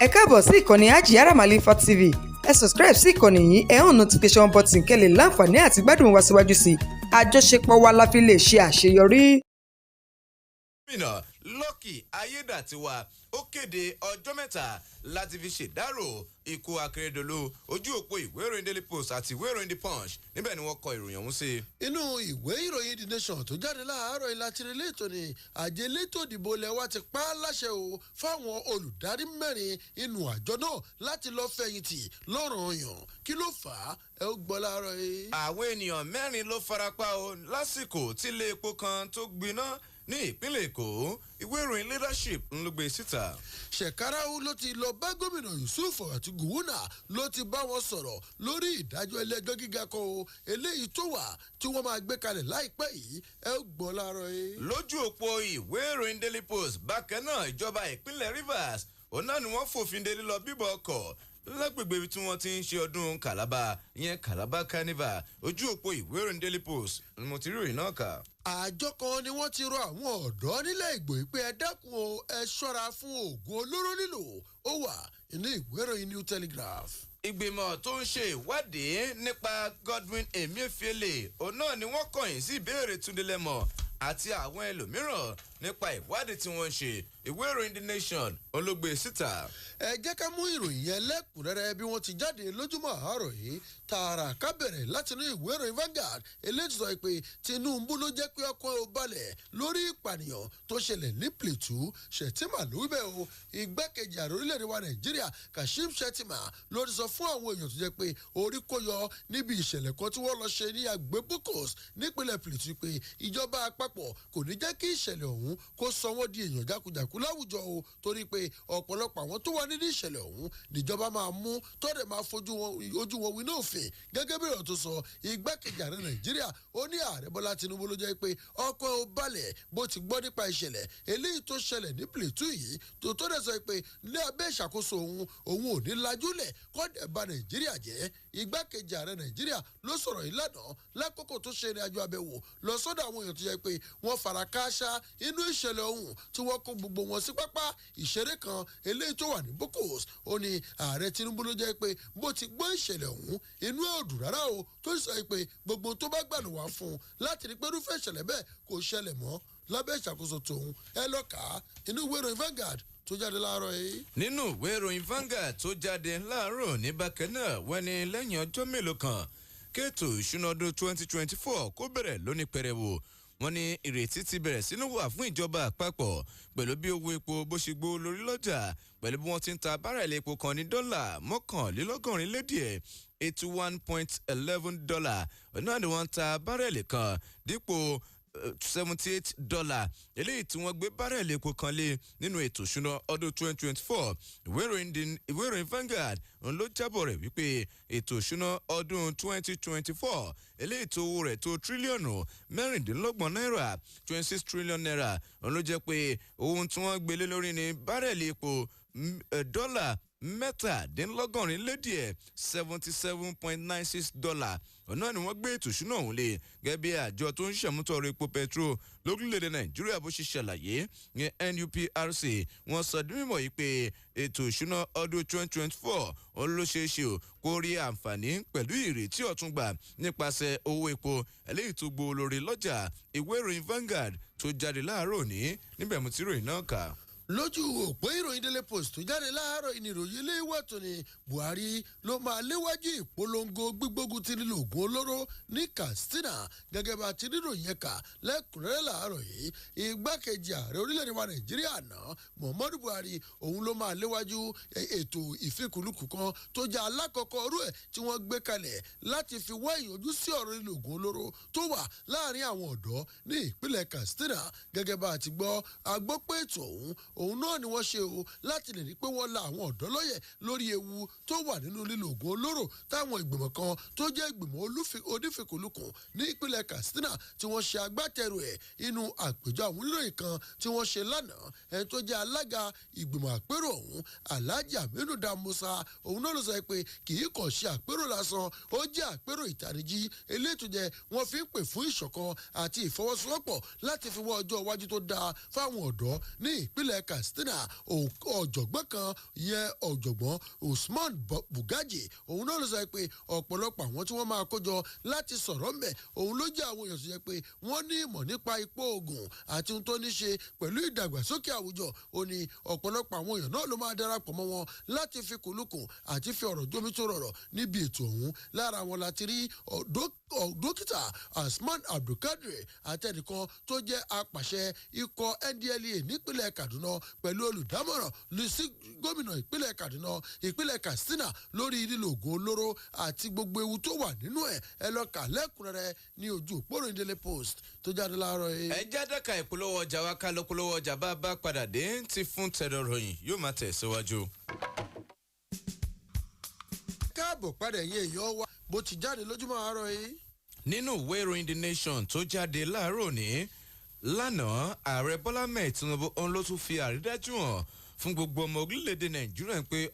Ẹ káàbọ̀ sí ìkànnì Hajiyara Malifa TV. Ẹ subscribe sí ìkànnì yìí, ẹ hàn notification button kẹ́ lè láǹfààní àti gbádùn wa síwájú sí i. Àjọṣepọ̀ wa la fi lè ṣe àṣeyọrí. Gómìnà Lucky Ayédàtiwa ó kéde ọjọ́ 3 láti fi ṣèdárò ikú Akérèdọ́lù. Ojú òpó ìwé ìròyìn Daily Post àti ìwé ìròyìn The Punch, níbẹ̀ ni wọ́n kọ ìròyìn ọ̀hún sí. Inú ìwé ìròyìn The Nation tó jáde láàárọ̀ ìlàtìrì lẹ́tọ̀ ni àjọ elétò ìdìbò ilẹ̀ wa ti pa á láṣẹ o fáwọn olùdarí mẹ́rin inú àjọ náà láti lọ́ọ́ fẹ̀yìntì lọ́ranyàn. Kí ló fà á? Ẹ ó gbọ́ láàárọ̀ yìí. Àwọn ènìyàn mẹ́rin ló farapa o lásìkò tí ilé epo kan tó gbiná ní ìpínlẹ̀ Èkó. Ìwé ìròyìn Leadership ń ló gbé síta. Shekarau ló ti lọ bá gómìnà Yusuf àti Gowon, ló ti bá wọn sọ̀rọ̀ lórí ìdájọ́ ilé-ẹjọ́ gíga kan o, eléyìí tó wà tí wọ́n máa gbé kalẹ̀ láìpẹ́ yìí. Ẹ ó gbọ́ láàárọ̀ yìí. Lójú òpó ìwé ìròyìn Daily Post bákan náà, ìjọba ìpínlẹ̀ Rivers, òun náà ni wọ́n fòfin de lílọ bíbọ̀ ọkọ̀ lágbègbè ibi tí wọ́n ti ń ṣe ọdún Calabar, ìyẹn Calabar Carnival. Ojú òpó ìwé ìròyìn Daily Post ni mo ti rí ìròyìn náà kà. Àjọ kan ni wọ́n ti rọ àwọn ọ̀dọ́ nílẹ̀ Ìgbò pé ẹ dẹ́kun o, ẹ ṣọ́ra fún oògùn olóró lílò. Ó wà nínú ìwé ìròyìn New Telegraph. Ìgbìmọ̀ tó ń ṣe ìwádìí nípa Godwin Emefiele, òun náà ni wọ́n kọ̀yìn sí ìbéèrè Túndé Lẹ́mọ̀ àti àwọn ẹlòmíràn nípa ìwádìí tí wọ́n ń ṣe. Ìwé ìròyìn The Nation olóògbé síta. Ẹ jẹ́ ká mú ìròyìn yẹn lẹ́kùnrẹ́rẹ́ bí wọ́n ti jáde lójúmọ́ àárọ̀ yìí tààrà. Ká bẹ̀rẹ̀ látinú ìwé ìròyìn Vanguard eléyìí sọ pé Tinubu ló jẹ́ pé ọkàn ò balẹ̀ lórí ìpànìyàn tó ṣẹlẹ̀ ní Plateau. Shettima ló wí bẹ́ẹ̀ o. Igbákejì ààrẹ orílẹ̀-èdè wa Nàìjíríà, Kashim Shettima, ló ti sọ fún àwọn èèyàn tó jẹ́ pé orí kó yọ níbi ìṣẹ̀lẹ̀ kan tí wọ́n lọ ṣe ní agbègbè Bokos nípínlẹ̀ Plateau pé ìjọba àpapọ̀ kò ní jẹ́ kí ìṣẹ̀lẹ̀ ọ̀hún kó sọ wọ́n di èèyàn jákujàku láwùjọ o, torí pé ọ̀pọ̀lọpọ̀ àwọn tó wà nínú ìṣẹ̀lẹ̀ ọ̀hún níjọba máa mú tọ́dẹ̀ máa fojú wọn ojú wọn winá òfin. Gẹ́gẹ́ bí ọ̀rọ̀ tó sọ, igbákejì ààrẹ Nàìjíríà ó ní ààrẹ Bọ́lá Tinubu ló jẹ́ pé ọkàn ò balẹ̀ bó ti gbọ́ nípa ìṣẹ̀lẹ̀ eléyìí tó ṣẹlẹ̀ ní Plateau yìí, tó dẹ̀ sọ pé ní abẹ́ ìṣàkóso òun, òun ò ní lajúlẹ̀ kọ́dẹ̀ ba Nàìjíríà jẹ́. Igbákejì ààrẹ Nàìjíríà ló sọ̀rọ̀ yìí lánàá lákòókò tó ṣe ìrìn àjò àbẹ̀wò lọ sọ́dọ̀ àwọn èèyàn tó yẹ pé wọ́n fara kááṣá inú ìṣẹ̀lẹ̀ ọ̀hún, tí wọ́n kó gbogbo wọn sí pápá ìṣeré kan eléyìí tó wà ní Bokos. Ó ní ààrẹ Tinubu ló jẹ́ pé bó ti gbọ́ ìṣẹ̀lẹ̀ ọ̀hún, inú ẹ̀ ò dùn rárá o, tó sọ pé gbogbo tó bá gbà ló wà fún un láti rí pé irúfẹ́ ìṣẹ̀lẹ̀ bẹ́ẹ̀ kò ṣẹlẹ̀ mọ́ lábẹ́ ìṣàkóso tòun. Ẹ lọ kà á inú ìwé ìròyìn Vanguard tó jáde láàárọ̀ yìí. Nínú ìwé ìròyìn Vanguard tó jáde láàárọ̀ ní bákan náà, wọ́n ní lẹ́yìn ọjọ́ mélòó kan kéètò ìṣúná ọdún 2024 kó bẹ̀rẹ̀ lóní pẹrẹwu, wọ́n ní ìrètí ti bẹ̀rẹ̀ sínú wà fún ìjọba àpapọ̀ pẹ̀lú bí owó epo bó ṣe gbó lórí lọ́jà, pẹ̀lú bí wọ́n ti ń ta bárẹ̀lì epo kan ní dọ́là 81 lé díẹ̀, $81.11 náà ni wọ́n ń ta bárẹ̀lì kan, dípò $78 eléyìí tí wọ́n gbé bárẹ̀lì epo kan lé nínú ètò ìṣúná ọdún 2024. Ìwé ìròyìn Vanguard ń ló jábọ̀ rẹ̀ wípé ètò ìṣúná ọdún 2024 eléyìí tó owó rẹ̀ tó tírílíọ̀nù 26 náírà, 26 trillion naira, ń ló jẹ́ pé ohun tí wọ́n gbélé lórí ní bárẹ̀lì epo dọ́là 87 lé díẹ̀, $77.96, ọ̀nà ni wọ́n gbé ètò ìṣúná ọ̀hún lé, gẹ́gẹ́ bí àjọ tó ń ṣàmútọ̀ ọ̀rọ̀ epo petrol lórílẹ̀‐èdè Nàìjíríà bó ṣe ṣàlàyé ní NUPRC. Wọ́n sọ di mímọ̀ yìí pé ètò ìṣúná ọdún 2024 òun ló ṣeé ṣe o kó rí àǹfààní pẹ̀lú ìrètí ọ̀tun gbà nípasẹ̀ owó epo eléyìí tó gbówó lórí lọ́jà. Ìwé ìròyìn Vanguard tó jáde láàárọ̀ òní, níbẹ̀ mo ti ròyìn náà kà. Lójú òpó ìròyìn Daily Post tó jáde láàárọ̀, ìnìròyìn ilé ìwé tó ní Buhari ló máa léwájú ìpolongo gbígbógun ti lílo oògùn olóró ní Katsina. Gẹ́gẹ́ bá ti ríròyìn ẹ̀ka lẹ́kùnrẹ́rẹ́ láàárọ̀ yìí, igbákejì ààrẹ orílẹ̀-èdè wa Nàìjíríà náà, Muhammadu Buhari, òun ló máa léwájú ètò ìfikùnlukùn kan tó jẹ́ alákọ̀ọ́kọ́ orú ẹ̀ tí wọ́n gbé kalẹ̀ láti fi wá ìyànjú sí ọ̀rọ̀ lílo oògùn olóró tó wà láàrin àwọn ọ̀dọ́ ní ìpínlẹ̀ Katsina. Gẹ́gẹ́ bá a ti gbọ́, a gbọ́ pé ètò ọ̀hún òun náà ni wọ́n ṣe o láti lè rí pé wọ́n la àwọn ọ̀dọ́ lọ́yẹ̀ lórí ewu tó wà nínú lílo oògùn olóró, táwọn ìgbìmọ̀ kan tó jẹ́ ìgbìmọ̀ onífikùnlukùn ní ìpínlẹ̀ Katsina tí wọ́n ṣe agbátẹrù ẹ̀. Inú àpèjọ àwọn oníròyìn kan tí wọ́n ṣe lánàá, ẹni tó jẹ́ alága ìgbìmọ̀ àpérò ọ̀hún, Alhaji Aminu Damusa, òun náà ló sọ pé kì í kàn ṣe àpérò lásán, ó jẹ́ àpérò ìtanijí eléyìí tó jẹ́ wọ́n fi ń pè fún ìṣọ̀kan àti ìfọwọ́sowọ́pọ̀ láti fi wọ́ ọjọ́ iwájú tó dáa fáwọn ọ̀dọ́ ní ìpínlẹ̀. Ìpínlẹ̀ Katsina, ọ̀jọ̀gbọ́n kan yẹn, Ọ̀jọ̀gbọ́n Usman Bugaji, òun náà ló sọ pé ọ̀pọ̀lọpọ̀ àwọn tí wọ́n máa kójọ láti sọ̀rọ̀ mbẹ̀, òun ló jẹ́ àwọn èèyàn tó yẹ pé wọ́n ní ìmọ̀ nípa ipò oògùn àti ohun tó ní ṣe pẹ̀lú ìdàgbàsókè àwùjọ. Ó ní ọ̀pọ̀lọpọ̀ àwọn èèyàn náà ló máa darapọ̀ mọ́ wọn láti fi kùlùkùn àti fi ọ̀rọ̀ jómi tó rọrọ̀ níbi ètò ọ̀hún. Lára wọn láti rí Dókítà Asman Abdulkadir àtẹnìkan tó jẹ́ apàṣẹ ikọ̀ NDLEA nípínlẹ̀ Kaduna, pẹ̀lú olùdámọ̀ràn sí gómìnà ìpínlẹ̀ Kaduna, ìpínlẹ̀ Katsina, lórí lílo oògùn olóró àti gbogbo ewu tó wà nínú ẹ̀. Ẹ lọ kà lẹ́kùnrẹ́rẹ́ ní ojú òpó Daily Post tó jáde láàárọ̀ yìí. Ẹ já dáka ìpolówó ọjà wa, ká lọ polówó ọjà. Bá bá padà dé, tí fún tẹ̀dọ̀ ròyìn yóò máa tẹ̀ síwájú. Káàbọ̀ padà, ẹ̀yin èèyàn wa, bó ti jáde lójúmọ́ àárọ̀ yìí. Nínú ìwé ìròyìn The Nation tó jáde láàárọ̀ òní, lánàá, Ààrẹ Bọ́lá mẹ́ẹ̀ Tinubu òun ló tún fi àrídájú hàn fún gbogbo ọmọ orílẹ̀-èdè Nàìjíríà pé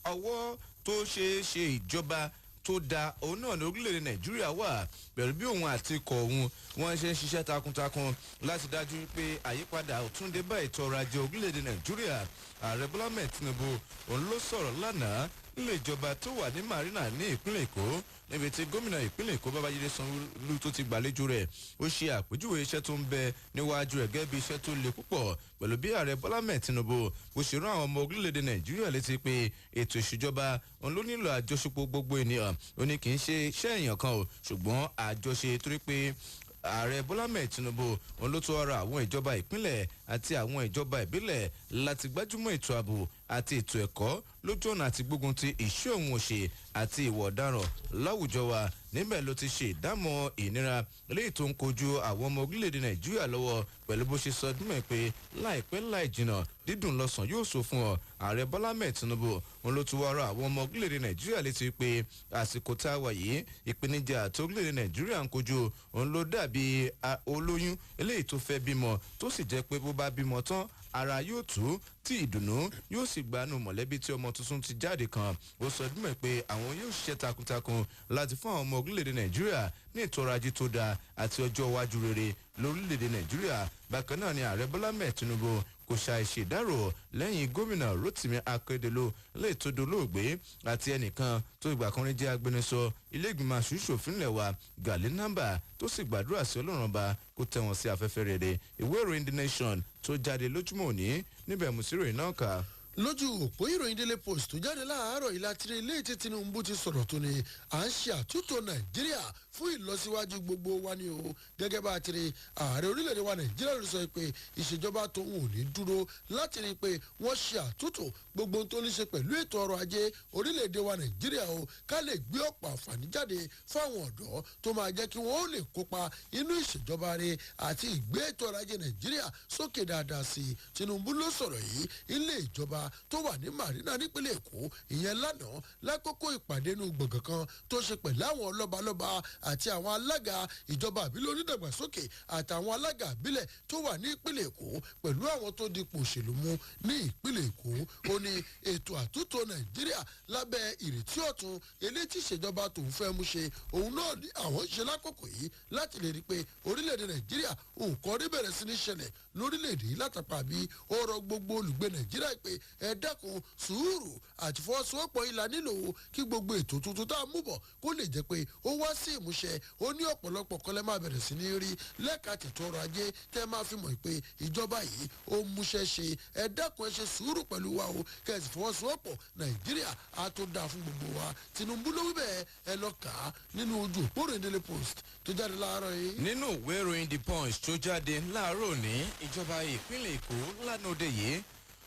ọwọ́ tó ṣeé ṣe ìjọba tó da òun náà ní orílẹ̀-èdè Nàìjíríà wà, pẹ̀lú bí òun àti ikọ̀ òun wọ́n ṣe ń ṣiṣẹ́ takuntakun láti dájú pé àyípadà ọ̀tun dé bá ètò ọrọ̀ ajé orílẹ̀-èdè Nàìjíríà. Ààrẹ Bọ́lá mẹ́ẹ̀ Tinubu òun ló sọ̀rọ̀ lánàá nílé ìjọba tó wà ní Marina ní ìpínlẹ̀ Èkó, níbi tí gómìnà ìpínlẹ̀ Èkó Babájídé Sanwó-Olú tó ti gbàlejò rẹ̀. Ó ṣe àpèjúwe iṣẹ́ tó ń bẹ níwájú rẹ̀ gẹ́gẹ́ bí iṣẹ́ tó le púpọ̀, pẹ̀lú bí Ààrẹ Bọ́lá mẹ́ẹ̀ Tinubu bó ṣe rán àwọn ọmọ orílẹ̀-èdè Nàìjíríà létí pé ètò ìṣèjọba òun ló nílò àjọṣepọ̀ gbogbo ènìyàn. Ó ní kì í ṣe iṣẹ́ èèyàn kan o, ṣùgbọ́n àjọṣe, torí pé Ààrẹ Bọ́lá mẹ́ẹ̀ Tinubu òun ló tún ọ̀rọ̀ àwọn ìjọba ìpínlẹ̀ àti àwọn ìjọba ìbílẹ̀ láti gbájúmọ́ ètò ààbò àti ètò ẹ̀kọ́ lójú ọ̀nà àti gbógun ti ìṣẹ́ òun òṣè àti ìwà ọ̀daràn láwùjọ wa. Níbẹ̀ ló ti ṣe ìdámọ̀ ìnira eléyìí tó ń kojú àwọn ọmọ orílẹ̀-èdè Nàìjíríà lọ́wọ́, pẹ̀lú bó ṣe sọ dúnmọ̀ pé láìpẹ́ láì jìnnà, dídùn lọ́sàn yóò sọ fún ọ. Ààrẹ Bọ́lá mẹ́ẹ̀ Tinubu òun ló tún wá rọ àwọn ọmọ orílẹ̀-èdè Nàìjíríà létí pé àsìkò tá a wà yìí, ìpèníjà tó orílẹ̀-èdè Nàìjíríà ń kojú òun ló dàbí olóyún eléyìí tó fẹ́ bímọ, tó sì jẹ́ pé bó bá bímọ tán, ara yóò tú, tí ìdùnnú yóò sì gbanú mọ̀lẹ́bí tí ọmọ tuntun ti jáde kan. Ó sọ dúnmọ̀ pé àwọn yóò ṣiṣẹ́ takuntakun láti fún àwọn ọmọ orílẹ̀-èdè Nàìjíríà ní ètò ọrọ̀ ajé tó dáa àti ọjọ́ iwájú rere lórílẹ̀-èdè Nàìjíríà. Bákan náà ni Ààrẹ Bọ́lá mẹ́ẹ̀ Tinubu kò ṣàìṣe ìdárò lẹ́yìn Gómìnà Rotimi Akeredolu lè tó dolóògbé, àti ẹnìkan tó ìgbà kan rí jẹ́ agbẹnusọ ilé ìgbìmọ̀ aṣòfin ilẹ̀ wa, Gali Namba, tó sì gbàdúrà sí Ọlọ́run Ọba kó tẹ̀ wọ́n sí afẹ́fẹ́ rere. Ìwé ìròyìn The Nation tó jáde lójúmọ́ òní, níbẹ̀ mùsíròyìn náà kà. Lójú òpó ìròyìn Daily Post tó jáde láàárọ̀ yìí, láti rí ilé tí Tinubu ti sọ̀rọ̀ tó ní à ń ṣe àtúntò Nàìjíríà fún ìlọsíwájú gbogbo wa ni o. Gẹ́gẹ́ bá a ti rí, ààrẹ orílẹ̀-èdè wa Nàìjíríà ló sọ pé ìṣèjọba tóun ò ní dúró láti rí i pé wọ́n ṣe àtúntò gbogbo ohun tó ní ṣe pẹ̀lú ètò ọrọ̀ ajé orílẹ̀-èdè wa Nàìjíríà o, ká lè gbé ọ̀pọ̀ àǹfààní jáde fáwọn ọ̀dọ́ tó máa jẹ́ kí wọ́n ó lè kópa inú ìṣèjọba rẹ̀ àti ìgbé ètò ọrọ̀ ajé Nàìjíríà sókè dáadáa sí i. Tinubu ló sọ̀rọ̀ yìí ilé ìjọba tó wà ní Marina nípínlẹ̀ Èkó, ìyẹn lánàá, lákòókò ìpàdé inú gbọ̀ngàn kan tó ṣe pẹ̀lú àwọn lọ́balọ́ba àti àwọn alága ìjọba àbílẹ̀ onídàgbàsókè àtàwọn alága àbílẹ̀ tó wà ní ìpínlẹ̀ Èkó, pẹ̀lú àwọn tó dipò òṣèlú mú ní ìpínlẹ̀ Èkó. Ó ní ètò àtúntò Nàìjíríà lábẹ́ ìrètí ọ̀tun eléyìí tí ìṣèjọba tòun fẹ́ mú ṣe, òun náà ní àwọn ṣe lákòókò yìí láti lè rí i pé orílẹ̀-èdè Nàìjíríà, nǹkan rí bẹ̀rẹ̀ sí ní ṣẹlẹ̀ lórílẹ̀-èdè yìí látàpá bí. Ó rọ gbogbo olùgbé Nàìjíríà pé ẹ dákun, sùúrù àti fọwọ́sowọ́pọ̀ ìlà nílò kí gbogbo ètò tuntun tá a mú bọ̀ kó lè jẹ́ pé ó wá sí ìmúṣẹ. Ó ní ọ̀pọ̀lọpọ̀ kọ́lẹ́ máa bẹ̀rẹ̀ sí ní rí lẹ́ka tètò ọrọ̀ ajé tẹ́ máa fi mọ̀ pé ìjọba yìí ó múṣẹ́ ṣe. Ẹ dákun, ẹ ṣe sùúrù pẹ̀lú wa o, kẹ́sì fọwọ́sowọ́pọ̀, Nàìjíríà á tó dáa fún gbogbo wa. Tinubu ló wí bẹ́ẹ̀. Ẹ lọ kà á nínú ojú òpó Daily Post tó jáde láàárọ̀ yìí. Nínú ìwé ìròyìn The Punch tó jáde láàárọ̀ òní, ìjọba ìpínlẹ̀ Èkó lánàá òde yìí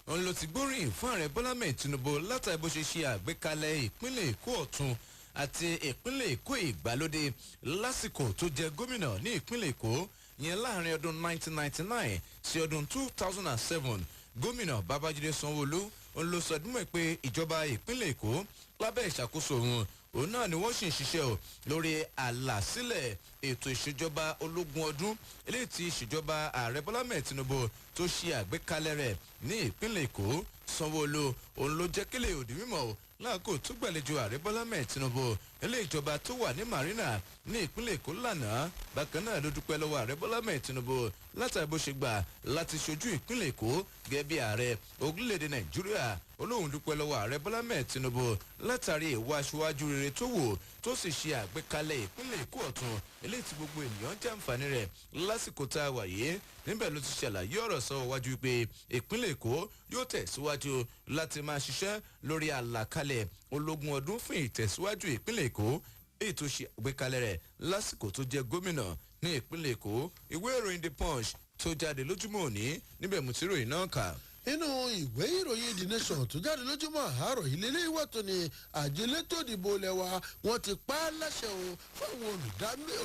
òun ló ti gbóríyìn fún Ààrẹ Bọ́lá mẹ́ẹ̀ Tinubu látàrí bó ṣe ṣe àgbékalẹ̀ ìpínlẹ̀ Èkó ọ̀tun àti ìpínlẹ̀ Èkó ìgbàlódé lásìkò tó jẹ gómìnà ní ìpínlẹ̀ Èkó, yẹn láàrin ọdún 1999 sí ọdún 2007. Gómìnà Babájídé Sanwóolu òun ló sọ dúnmọ̀ pé ìjọba ìpínlẹ̀ Èkó lábẹ́ ìṣàkóso òun, òun náà ni wọ́n sì ń ṣiṣẹ́ o lórí àlàsílẹ̀ ètò ìṣèjọba ológun ọdún eléyìí tí ìṣèjọba Ààrẹ Bọ́lá mẹ́ẹ̀ Tinubu tó ṣe àgbékalẹ̀ rẹ̀ ní ìpínlẹ̀ Èkó. Sanwó-Olu òun ló jẹ́ kílẹ̀ òdì mímọ́ o láàkó tó gbàlejò Ààrẹ Bọ́lá mẹ́ẹ̀ Tinubu. Ilé ìjọba tó wà ní Marina ní ìpínlẹ̀ Èkó lánàá. Bákan náà ló dúpẹ́ lọ́wọ́ Ààrẹ Bọ́lá Mẹ́ẹ̀ Tinubu látàrí bó ṣe gbà láti ṣojú ìpínlẹ̀ Èkó gẹ́gẹ́ bí ààrẹ orílẹ̀-èdè Nàìjíríà. Olóhùn dúpẹ́ lọ́wọ́ Ààrẹ Bọ́lá Mẹ́ẹ̀ Tinubu látàrí ìwà aṣíwájú rere tó wò, tó sì ṣe àgbékalẹ̀ ìpínlẹ̀ Èkó ọ̀tún eléyìí tí gbogbo ènìyàn jàǹfààní rẹ̀ lásìkò tá a wà yìí. Níbẹ̀ ló ti ṣàlàyé ọ̀rọ̀ sọ wájú pé ìpínlẹ̀ Èkó yóò tẹ̀síwájú láti máa ṣiṣẹ́ lórí àlàkalẹ̀ ológun ọdún fún ìtẹ̀síwájú ìpínlẹ̀ Èkó, èyí tó ṣe àgbékalẹ̀ rẹ̀ lásìkò tó jẹ́ gómìnà ní ìpínlẹ̀ Èkó. Ìwé ìròyìn The Punch tó jáde lójúmọ́ òní, níbẹ̀ mo ti ròyìn náà kà. Inú ìwé ìròyìn The Nation tó jáde lójúmọ́ àárọ̀ yìí lélẹ́ ìwà tó ní àjọ elétò ìdìbò ilẹ̀ wa, wọ́n ti pa á láṣẹ o fáwọn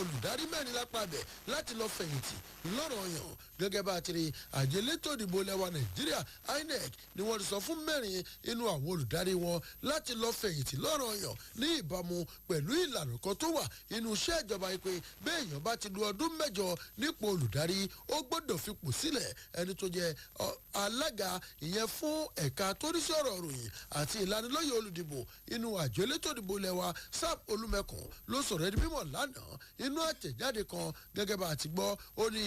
olùdarí mẹ́rin lápá bẹ̀ láti lọ fẹ̀yìntì lọ́rọ̀ yàn. Gẹ́gẹ́ bá a ti rí, àjọ elétò ìdìbò ilẹ̀ wa Nàìjíríà, INEC, ni wọ́n ti sọ fún mẹ́rin inú àwọn olùdarí wọn láti lọ fẹ̀yìntì lọ́rọ̀ yàn ní ìbámu pẹ̀lú ìlànà kan tó wà inú iṣẹ́ ìjọba yìí pé béèyàn bá ti lu ọdún 8 nípò olùdarí, ó gbọ́dọ̀ fipò sílẹ̀. Ẹni tó jẹ́ alága ìyẹn fún ẹ̀ka tó rí sí ọ̀rọ̀ ìròyìn àti ìlanilọ́yẹ̀ olùdìbò inú àjọ elétò ìdìbò ilẹ̀ wa, Sam Olúmẹkùn, ló sọ̀rọ̀ ẹni mímọ̀ lánàá inú àtẹ̀jáde kan. Gẹ́gẹ́ bá a ti gbọ́, ó ní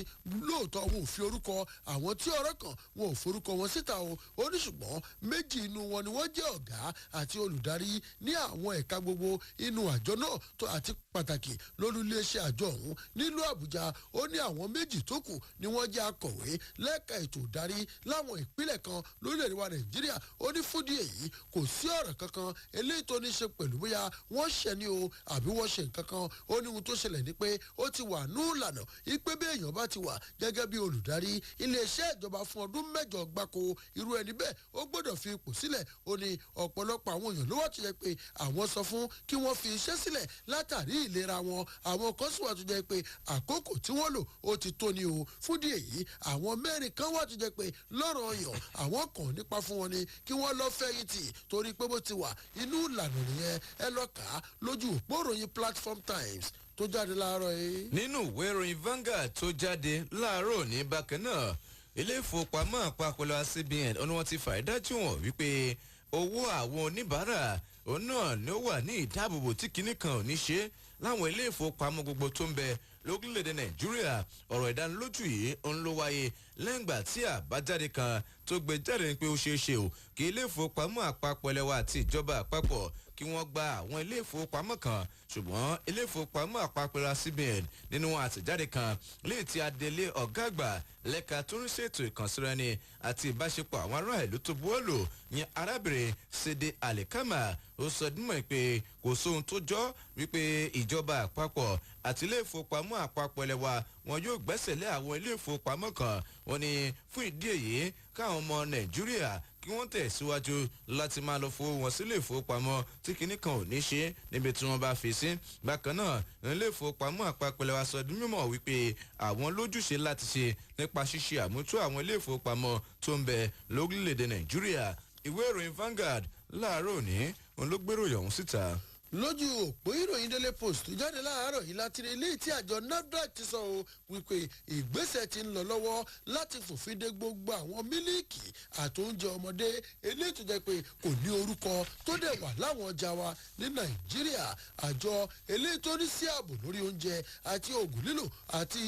lóòótọ́ wọn ò fi orúkọ àwọn tí ọ̀rọ̀ kàn, wọn ò forúkọ wọn síta o. Ó ní ṣùgbọ́n méjì inú wọn ni wọ́n jẹ́ ọ̀gá àti olùdarí ní àwọn ẹ̀ka gbogbo inú àjọ náà tó àti pàtàkì lólú iléeṣẹ́ àjọ ọ̀hún nílùú Àbújá. Ó ní àwọn méjì tó kù ni wọ́n jẹ́ akọ̀wé lẹ́ka ètò ìdarí láwọn ìpínlẹ̀ kan lórílẹ̀‐èdè wa Nàìjíríà. Ó ní fúdí èyí, kò sí ọ̀rọ̀ kankan eléyìí tó ní ṣe pẹ̀lú bóyá wọ́n ṣẹ̀ ní o àbí wọ́n ṣe nǹkan kan. Ó ní ohun tó ṣẹlẹ̀ ni pé ó ti wà ní ìlànà ìpè bí èèyàn bá ti wà gẹ́gẹ́ bí olùdarí iléeṣẹ́ ìjọba fún ọdún 8 gbáko, irú ẹni bẹ́ẹ̀ ó gbọ́dọ̀ fi ipò sílẹ̀. Ó ní ọ̀pọ̀lọpọ̀ àwọn èèyàn ló wà tó jẹ́ pé àwọn sọ fún kí wọ́n fi iṣẹ́ sílẹ̀ látàrí ìlera wọn. Àwọn kan sì wà tó jẹ́ pé àkókò tí wọ́n lò ó ti tó ni o. Fúdí èyí, àwọn mẹ́rin kan wà tó jẹ́ pé lọ́rọ̀ ọyàn àwọn kan nípa fún wọn ni kí wọ́n lọ fẹ̀yìntì torí pé bó ti wà inú ìlànà nìyẹn. Ẹ lọ kà á lójú òpó ìròyìn Platform Times tó jáde láàárọ̀ yìí. Nínú ìwé ìròyìn Vanguard tó jáde láàárọ̀ ní bákan náà, ilé ìfowópamọ́ àpapọ̀ lọ́wọ́ CBN ó ní wọ́n ti fàìdájú wọn wípé owó àwọn oníbàárà òun náà ni ó wà ní ìdáàbòbò tí kinní kan ò ní ṣe láwọn ilé ìfowópamọ́ gbogbo tó ń bẹ lórílẹ̀‐èdè Nàìjíríà. Ọ̀rọ̀ ìdánilójú yìí ń ló wáyé lẹ́yìngbà tí àbájáde kan tó gbé jáde pé ó ṣeé ṣe o kí ilé ìfowópamọ́ àpapọ̀ ẹlẹ́wà àti ìjọba àpapọ̀ kí wọ́n gba àwọn ilé ìfowópamọ́ kan. Ṣùgbọ́n ilé ìfowópamọ́ àpapọ̀ ra CBN nínú àtẹ̀jáde kan léè tí adelé ọ̀gá àgbà lẹ́ka tó ń ṣètò ìkànsíra-ẹni àti ìbáṣepọ̀ àwọn ará ìlú tó buwọ́lù yẹn, arábìnrin Sede Alikama, ó sọ dímọ̀ pé kò sóhun tó jọ wípé ìjọba àpapọ̀ àti ilé ìfowópamọ́ àpapọ̀ ẹlẹ́wà wọn yóò gbẹ́sẹ̀ lé àwọn ilé ìfowópamọ́ kan. Wọn ni fún ìdí èyí, káwọn ọmọ Nàìjíríà kí wọ́n tẹ̀síwájú láti máa lọ fowó wọn sílé ìfowópamọ́ tí kinní kan ò ní ṣe níbi tí wọ́n bá fi sí. Bákan náà, ilé ìfowópamọ́ àpapọ̀ ilẹ̀ wa sọ di mímọ̀ wípé àwọn lójúṣe láti ṣe nípa ṣíṣe àmútó àwọn ilé ìfowópamọ́ tó ń bẹ lórílẹ̀‐èdè Nàìjíríà. Ìwé ìròyìn Vanguard láàárọ̀ òní òun ló gbèrò yọ̀hún síta. Lójú òpó ìròyìn Daily Post tó jáde láàárọ̀ yìí láti rí ilé tí àjọ NAFDAC ti sọ o wípé ìgbésẹ̀ ti ń lọ lọ́wọ́ láti fòfin de gbogbo àwọn mílíìkì àti oúnjẹ ọmọdé eléyìí tó jẹ́ pé kò ní orúkọ tó dẹ̀ wà láwọn ọjà wa ní Nàìjíríà. Àjọ eléyìí tó ní sí ààbò lórí oúnjẹ àti oògùn lílò àti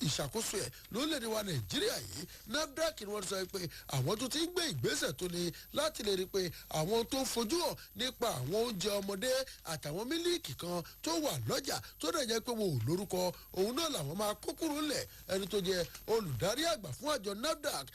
ìṣàkóso ẹ̀ lórílẹ̀‐èdè wa Nàìjíríà yìí, NAFDAC, ni wọ́n sọ pé àwọn tó ti ń gbé ìgbésẹ̀ tó le láti lè rí i pé àwọn tó ń fojú hàn nípa àwọn oúnjẹ ọmọdé àtàwọn mílíìkì kan tó wà lọ́jà tó dẹ̀ jẹ́ pé wọn ò lórúkọ, òun náà làwọn máa kó kúrò ńlẹ̀. Ẹni tó jẹ́ olùdarí àgbà fún àjọ NAFDAC,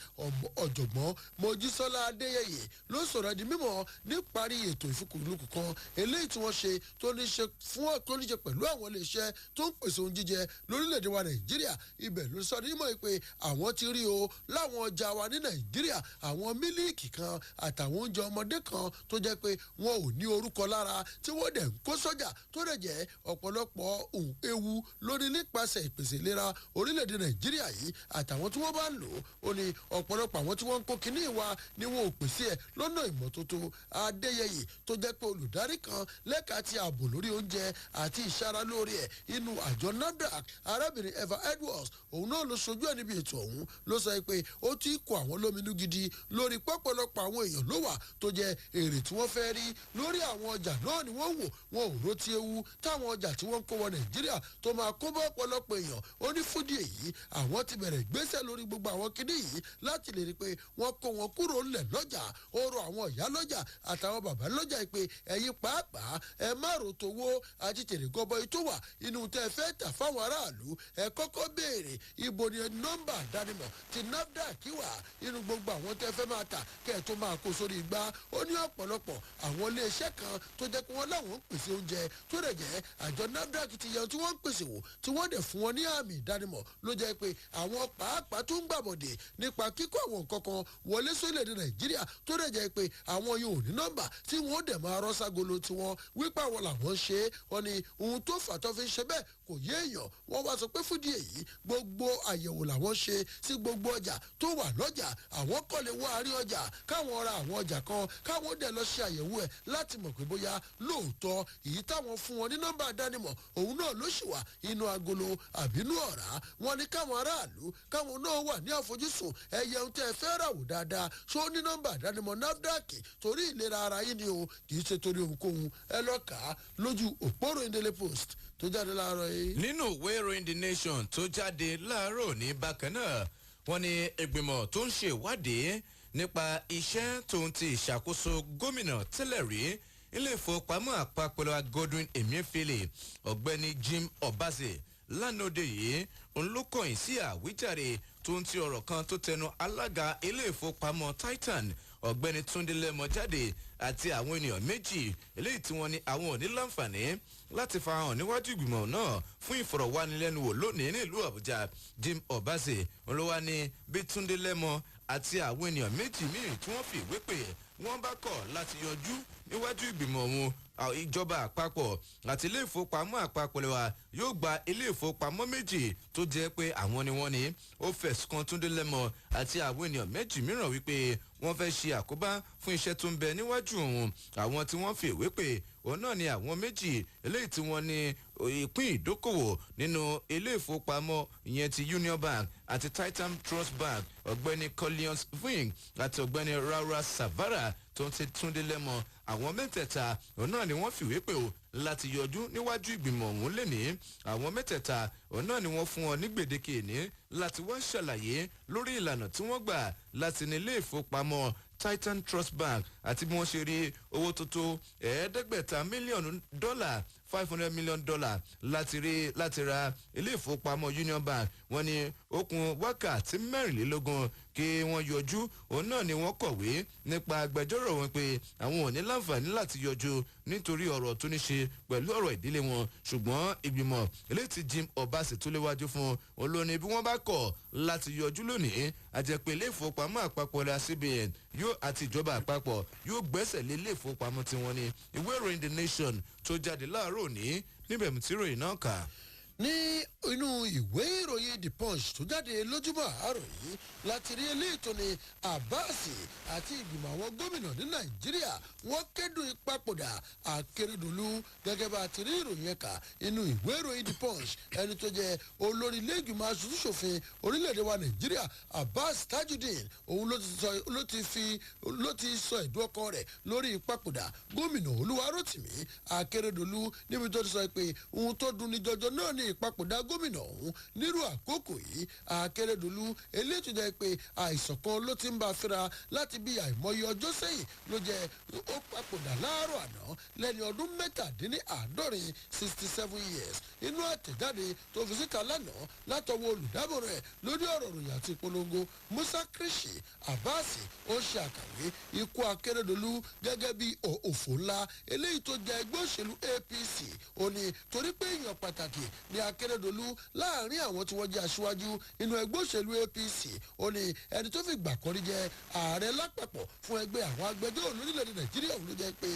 Ọ̀jọ̀gbọ́n Mojísọ́lá Adéyẹyẹ, ló sọ̀rọ̀ di mímọ̀ níparí ètò ìfikùnlukùn kan eléyìí tí wọ́n ṣe tó ní ṣe pẹ̀lú àwọn iléeṣẹ́ tó ń pèsè ohun jíjẹ lórílẹ̀‐èdè wa Nàìjíríà. Ibẹ̀ ló sọ ní mọ̀ pé àwọn ti rí o láwọn ọjà wa ní Nàìjíríà àwọn mílíìkì kan àtàwọn oúnjẹ ọmọdé kan tó jẹ́ pé wọn ò ní orúkọ lára tí wọ́n dẹ̀ ń kó sọ́jà, tó dẹ̀ jẹ́ ọ̀pọ̀lọpọ̀ ewu lórí nípasẹ̀ ìpèsè ìlera orílẹ̀-èdè Nàìjíríà yìí àtàwọn tí wọ́n bá ń lò ó. Ní ọ̀pọ̀lọpọ̀ àwọn tí wọ́n ń kó kinní wa ni wọn ò pèsè ẹ̀ lọ́nà ìmọ́tótó. Adéyẹyè tó jẹ́ pé olùdarí kan lẹ́ka ti ààbò lórí oúnjẹ àti ìṣaralóore ẹ̀ inú àjọ NAFDAC, arábìnrin Eva Edwards, òun náà ló ṣojú ẹ̀ níbi ètò ọ̀hún, ló sọ pé ó ti kó àwọn lóminú gidi lórí pọ̀pọ̀lọpọ̀ àwọn èèyàn ló wà tó jẹ́ èrè tí wọ́n fẹ́ rí lórí àwọn ọjà náà ni wọ́n wò. Wọn ò rò ti ewu táwọn ọjà tí wọ́n ń kó wọ Nàìjíríà tó máa kó bọ́ ọ̀pọ̀lọpọ̀ èèyàn. Ó ní fúdí èyí, àwọn ti bẹ̀rẹ̀ gbésẹ̀ lórí gbogbo àwọn kinní yìí láti lè rí i pé wọ́n kó wọn kúrò ńlẹ̀ lọ́jà. Ó rọ àwọn ìyá lọ́jà àtàwọn bàbá lọ́jà pé ẹ̀yin pàápàá, ẹ má rò tówó àti tèrè gọbọi tó wà inú tẹ́ fẹ́ tà fáwọn aráàlú. Ẹ kọ́kọ́ béèrè ibo ni nọ́mbà ìdánimọ̀ ti NAFDAC wà inú gbogbo àwọn tẹ́ fẹ́ máa tà kẹ́ ẹ̀ tó máa kó sórí igbá. Ó ní ọ̀pọ̀lọpọ̀ àwọn iléeṣẹ́ kan tó jẹ́ pé wọ́n láwọn ń pèsè oúnjẹ tó dẹ̀ jẹ́ àjọ NAFDAC ti yẹ tí wọ́n ń pèsè wò, tí wọ́n dẹ̀ fún wọn ní àmì ìdánimọ̀, ló jẹ́ pé àwọn pàápàá tó ń gbàbọ̀dè nípa kíkó àwọn nǹkan kan wọlé sórílẹ̀-èdè Nàìjíríà tó dẹ̀ jẹ́ pé àwọn yóò ní nọ́mbà tí wọ́n dẹ̀ máa rọ́ ságolo tiwọn wípé àwọn làwọn ń ṣe é. Wọ́n ní ohun tó fà tó fi ń ṣe bẹ́ẹ̀ kò yé èèyàn. Wọ́n wá sọ pé fúdí èyí, gbogbo àyẹ̀wò làwọn ṣe sí gbogbo ọjà tó wà lọ́jà. Àwọn kọ́ lè wá àárín ọjà káwọn ra àwọn ọjà kan, káwọn dẹ̀ lọ ṣe àyẹ̀wò ẹ̀ láti mọ̀ pé bóyá lóòótọ́ èyí táwọn fún wọn ní nọ́mbà àdánimọ̀ òun náà ló ṣì wà inú agolo àbínú ọ̀rá. Wọn ní káwọn aráàlú káwọn náà wà ní àfojúsùn ẹyẹ ohun tẹ́ ẹ fẹ́ rà wò dáadáa, ṣó ní nọ́mbà àdánimọ̀ NAFDAC, torí ìlera ara yín ni o, kì í ṣe torí ohunkóhun. Ẹ lọ kà á lójú òpórò Daily Post tó jáde láàárọ̀ yìí. Nínú ìwé ìròyìn The Nation tó jáde láàárọ̀ ní bákan náà, wọ́n ní ìgbìmọ̀ tó ń ṣe ìwádìí nípa iṣẹ́ tó ń ti ìṣàkóso gómìnà tẹ́lẹ̀ rí ilé ìfowópamọ́ àpapọ̀ Godwin Emefiele, Ọ̀gbẹ́ni Jim Obazee, lánàá yìí, òun ló kọ̀yìn sí àwíjàre tó ń ti ọ̀rọ̀ kan tó tẹnu alága ilé ìfowópamọ́ Titan, Ọ̀gbẹ́ni Túndé Lẹ́mọ jáde, àti àwọn ènìyàn méjì eléyìí tí wọ́n ní àwọn ò ní láǹfààní láti farahàn níwájú ìgbìmọ̀ náà fún ìfọ̀rọ̀wánilẹ́nuwò lónìí nílùú Àbújá. Jim Obazee ló wá ní bí Túndé Lẹ́mọ àti àwọn ènìyàn méjì míì tí wọ́n fi ìwé pè wọ́n bá kọ̀ láti yọjú níwájú ìgbìmọ̀ ọ̀hún, ìjọba àpapọ̀ àti ilé ìfowópamọ́ àpapọ̀ lẹ́wà yóò gba ilé ìfowópamọ́ méjì tó jẹ́ pé àwọn ni wọ́n ní. Ó fẹ̀sùn kan Túndé Lẹ́mọ àti àwọn ènìyàn méjì mìíràn wípé wọ́n fẹ́ ṣe àkóbá fún iṣẹ́ tó ń bẹ níwájú òun. Àwọn tí wọ́n fi ìwé pè òun náà ni àwọn méjì eléyìí tí wọ́n ní ìpín ìdókòwò nínú ilé ìfowópamọ́ ìyẹn ti Union Bank àti Titan Trust Bank, Ọ̀gbẹ́ni Corleone Ving àti Ọ̀gbẹ́ni Raura Savara tó ń ti Túndé Lẹ́mọ. Àwọn mẹ́tẹ̀ẹ̀ta òun náà ni wọ́n fìwé pè ó láti yọjú níwájú ìgbìmọ̀ ọ̀hún lẹ́ni. Àwọn mẹ́tẹ̀ẹ̀ta òun náà ni wọ́n fún wọn ní gbèdéke ní láti wá ṣàlàyé lórí ìlànà tí wọ́n gbà láti ní ilé ìfowópamọ́ Titan Trust Bank àti bí wọ́n ṣe rí owó tó tó 500 mílíọ̀nù dọ́là, $500 million, láti rí láti ra ilé ìfowópamọ́ Union Bank. Wọ́n ní ó kù wákàtí 24 kí wọ́n yọjú. Òun náà ni wọ́n kọ̀wé nípa agbẹjọ́rò wọn pé àwọn ò ní láǹfààní láti yọjú nítorí ọ̀rọ̀ tó ní ṣe pẹ̀lú ọ̀rọ̀ ìdílé wọn. Ṣùgbọ́n ìgbìmọ̀ eléyìí tí Jim Obazee tó léwájú fún òun ló ní bí wọ́n bá kọ̀ láti yọjú lónìí, àjẹpẹ́ ilé ìfowópamọ́ àpapọ̀ la CBN yóò àti ìjọba àpapọ̀ yóò gbẹ́sẹ̀ lé ilé ìfowópamọ́ tí wọ́n ní. Ìwé ìròyìn The Nation tó jáde láàárọ̀ òní, níbẹ̀ mo ti ròyìn náà kà. Ní inú ìwé ìròyìn The Punch tó jáde lójúmọ́ àárọ̀ yìí láti rí eléyìí tó ní Abbas àti ìgbìmọ̀ àwọn gómìnà ní Nàìjíríà wọ́n kẹ́dùn ìpapòdà Akérèdọ́lù. Gẹ́gẹ́ bá a ti rí ìròyìn ẹ̀ka inú ìwé ìròyìn The Punch, ẹni tó jẹ́ olórí ilé ìgbìmọ̀ aṣojúṣòfin orílẹ̀-èdè wa Nàìjíríà, Abbas Tajudeen, òun ló ti sọ ìdú ọkọ rẹ̀ lórí ìpapòdà gómìnà Olúwarótìmí Akérèdọ́lù, níbi tó ti sọ pé ohun tó dunni jọjọ náà ní ìpapòdà gómìnà ọ̀hún nírú àkókò yìí. Akérèdọ́lù eléyìí tó jẹ́ pé àìsàn kan ló ti ń bá a fínra láti bí àìmọye ọjọ́ sẹ́yìn ló jẹ́ ó papòdà láàárọ̀ àná lẹ́ni ọdún 77, 67 years. Inú àtẹ̀jáde tó fi síta lánàá látọwọ́ olùdámọ̀ràn rẹ̀ lórí ọ̀rọ̀ ìròyìn àti ìpolongo, Musa Krishi, Abbas ó ṣe àkàwé ikú Akérèdọ́lù gẹ́gẹ́ bí òfò ńlá eléyìí tó jẹ́ ẹgbẹ́ òṣèlú APC. Ó ní torí pé èèyàn pàtàkì ní Akérèdọ́lù láàrin àwọn tí wọ́n jẹ́ aṣíwájú inú ẹgbẹ́ òṣèlú APC. Ó ní ẹni tó fi gbà kọ́rí jẹ́ ààrẹ lápapọ̀ fún ẹgbẹ́ àwọn agbẹjọ́rò lórílẹ̀‐èdè Nàìjíríà, òun ló jẹ́ pé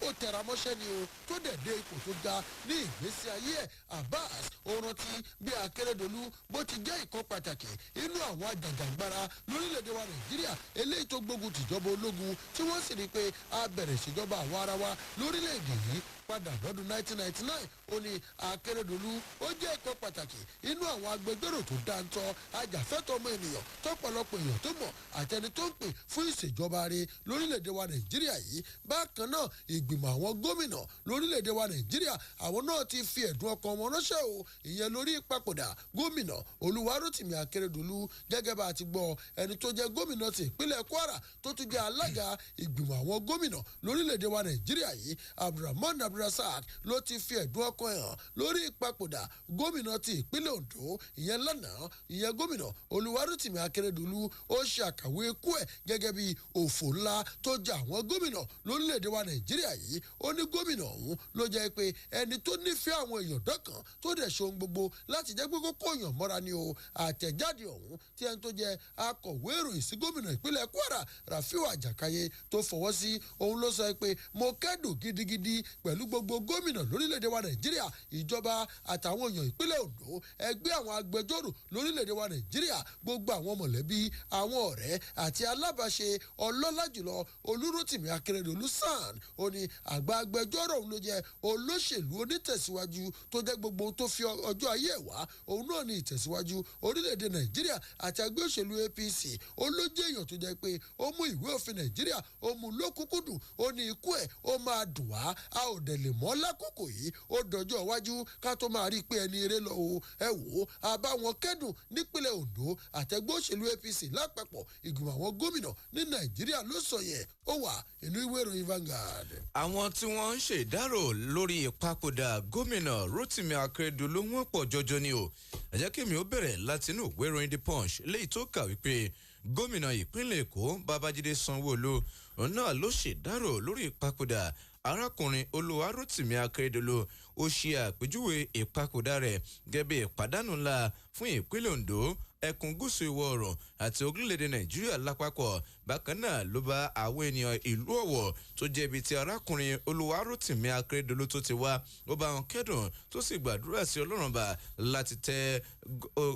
ó tẹra mọ́ṣẹ́ ni o, tó dẹ̀ dé ipò tó ga ní ìgbésí ayé ẹ̀. Abbas ó rántí bí Akérèdọ́lù bó ti jẹ́ ìkan pàtàkì inú àwọn ajàjàgbara lórílẹ̀‐èdè wa Nàìjíríà eléyìí tó gbógun tìjọba ológun, tí wọ́n sì rí i pé a bẹ̀rẹ̀ ìṣèjọba àwọn ara wa lórílẹ̀‐èdè yìí. padà lọ́dún 1999. Ó ní Akérèdọ́lù ó jẹ́ ẹ̀kọ́ pàtàkì inú àwọn agbẹjọ́rò tó dáńtọ́, ajàfẹ́tọ̀ọ́ ọmọ ènìyàn tọ́pọ̀lọpọ̀ èèyàn tó mọ̀, àtẹni tó ń pè fún ìṣèjọba rẹ̀ lórílẹ̀‐èdè wa Nàìjíríà yìí. Bákan náà, ìgbìmọ̀ àwọn gómìnà lórílẹ̀‐èdè wa Nàìjíríà, àwọn náà ti fi ẹ̀dùn ọkàn wọn ránṣẹ́ o, ìyẹn lórí ìpapòdà Gómìnà Olúwarótìmí Akérèdọ́lù. Gẹ́gẹ́ bá a ti gbọ́, ẹni tó jẹ́ gómìnà ti ìpínlẹ̀ Kwara, tó tún jẹ́ alága ìgbìmọ̀ àwọn gómìnà lórílẹ̀‐èdè wa Nàìjíríà yìí, Abdulrahman Abdulrasaq, ló ti fi ẹ̀dùn ọkàn hàn lórí ìpapòdà gómìnà ti ìpínlẹ̀ Ondo, ìyẹn lánàá, ìyẹn Gómìnà Olúwarótìmí Akérèdọ́lù. Ó ṣe àkàwé ikú ẹ̀ gẹ́gẹ́ bí òfò ńlá tó jẹ àwọn gómìnà lórílẹ̀‐èdè wa Nàìjíríà yìí. Ó ní gómìnà ọ̀hún ló jẹ́ pé ẹni tó nífẹ̀ẹ́ àwọn èèyàn dọ́kàn, tó dẹ̀ ṣe ohun gbogbo láti jẹ́ pé kókó èèyàn mọ́ra ni o. Àtẹ̀jáde ọ̀hún tí ẹni tó jẹ́ akọ̀wé ìròyìn sí gómìnà ìpínlẹ̀ Kwara, Rafiu Àjàkáyé, tó fọwọ́ sí, òun ló sọ pé, "Mo kẹ́dùn gidigidi pẹ̀lú gbogbo gómìnà lórílẹ̀‐èdè wa Nàìjíríà, ìjọba àtàwọn èèyàn ìpínlẹ̀ Ondo, ẹgbẹ́ àwọn agbẹjọ́rò lórílẹ̀‐èdè wa Nàìjíríà, gbogbo àwọn mọ̀lẹ́bí, àwọn ọ̀rẹ́ àti alábàáṣe ọlọ́lá jùlọ Olúrótìmí Akérèdọ́lù SAN." Ó ní àgbà agbẹjọ́rò òun ló jẹ́ olóṣèlú onítẹ̀síwájú, tó jẹ́ gbogbo ohun tó fi ọjọ́ ayé ẹ̀ wá, òun náà ní ìtẹ̀síwájú orílẹ̀-èdè Nàìjíríà àti ẹgbẹ́ òṣèlú APC. Ó ló jẹ́ èèyàn tó jẹ́ pé ó mú ìwé òfin Nàìjíríà, ó mú lókùnkúndùn. Ó ní ikú ẹ̀ ó máa dùn wá, a ò dẹ̀ lè mọ́ lákòókò yìí, ó dọjọ́ iwájú ká tó máa rí i pé ẹni eré lọ o. Ẹ wò ó, a bá wọn kẹ́dùn nípínlẹ̀ Ondo àtẹgbẹ́ òṣèlú APC lápapọ̀. Ìgbìmọ̀ àwọn gómìnà ní Nàìjíríà ló sọ yẹn. Ó wà inú ìwé ìròyìn Vanguard. Àwọn tí wọ́n ń ṣèdárò lórí ìpapòdà Gómìnà Rotimi Akeredolu, wọ́n pọ̀ jọjọ ni o. Ẹ jẹ́ kí mi ó bẹ̀rẹ̀ látinú ìwé ìròyìn The Punch, léyìí tó kà wípé gómìnà ìpínlẹ̀ Èkó, Babájídé Sanwó-Olú, òun náà ló ṣèdárò lórí ìpapòdà arákùnrin Olúwarótìmí Akérèdọ́lù. Ó ṣe àpèjúwe ìpapòdà rẹ̀ gẹ́gẹ́ bí ìpàdánù ńlá fún ìpínlẹ̀ Ondo, ẹkùn gúúsù ìwọ̀ oòrùn àti orílẹ̀-èdè Nàìjíríà lápapọ̀. Bákan náà ló bá àwọn ènìyàn ìlú Ọ̀wọ̀, tó jẹ́ ibi tí arákùnrin Olúwarótìmí Akérèdọ́lù tó ti wá, ó bá wọn kẹ́dùn, tó sì gbàdúrà sí Ọlọ́run bá láti tẹ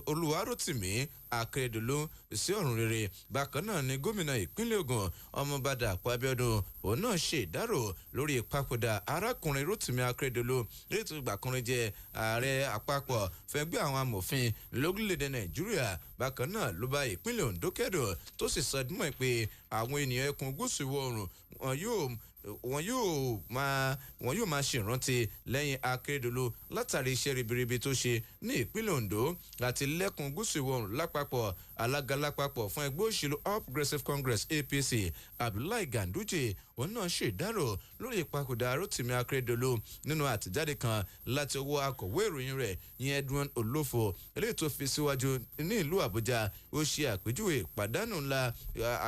Olúwarótìmí Akérèdọ́lù sí ọ̀run rere. Bákan náà ni gómìnà ìpínlẹ̀ Ògùn, Ọmọọba Dàpọ̀ Abíọ́dún, òun náà ṣe ìdárò lórí ìpapòdà arákùnrin Rótìmí Akérèdọ́lù, léètò ìgbàkùnrin jẹ ààrẹ àpapọ̀ fẹ́gbẹ́ àwọn amòfin lórílẹ̀‐èdè Nàìjíríà. Bákan náà ló bá ìpínlẹ̀ Ondo kẹ́dùn, tó sì sọ dímọ̀ pé àwọn ènìyàn ẹkùn gúúsù ìwọ̀ oòrùn wọn yóò máa ṣèrántí lẹ́yìn Akérèdọ́lù látàrí iṣẹ́ ribiribi tó ṣe ní ìpínlẹ̀ Ondo àti lẹ́kùn gúúsù ìwọ̀ oòrùn lápapọ̀. Alága lápapọ̀ fún ẹgbẹ́ òṣèlú All Progressives Congress, APC, Abdullahi Ganduje, òun náà ṣèdárò lórí ìpapòdà Rotimi Akérèdọ́lù. Nínú àtẹ̀jáde kan láti ọwọ́ akọ̀wé ìròyìn rẹ̀, ìyẹn Edwin Olófo, eléyìí tó fi síwájú ní ìlú Àbújá, ó ṣe àpèjúwe ìpàdánù ńlá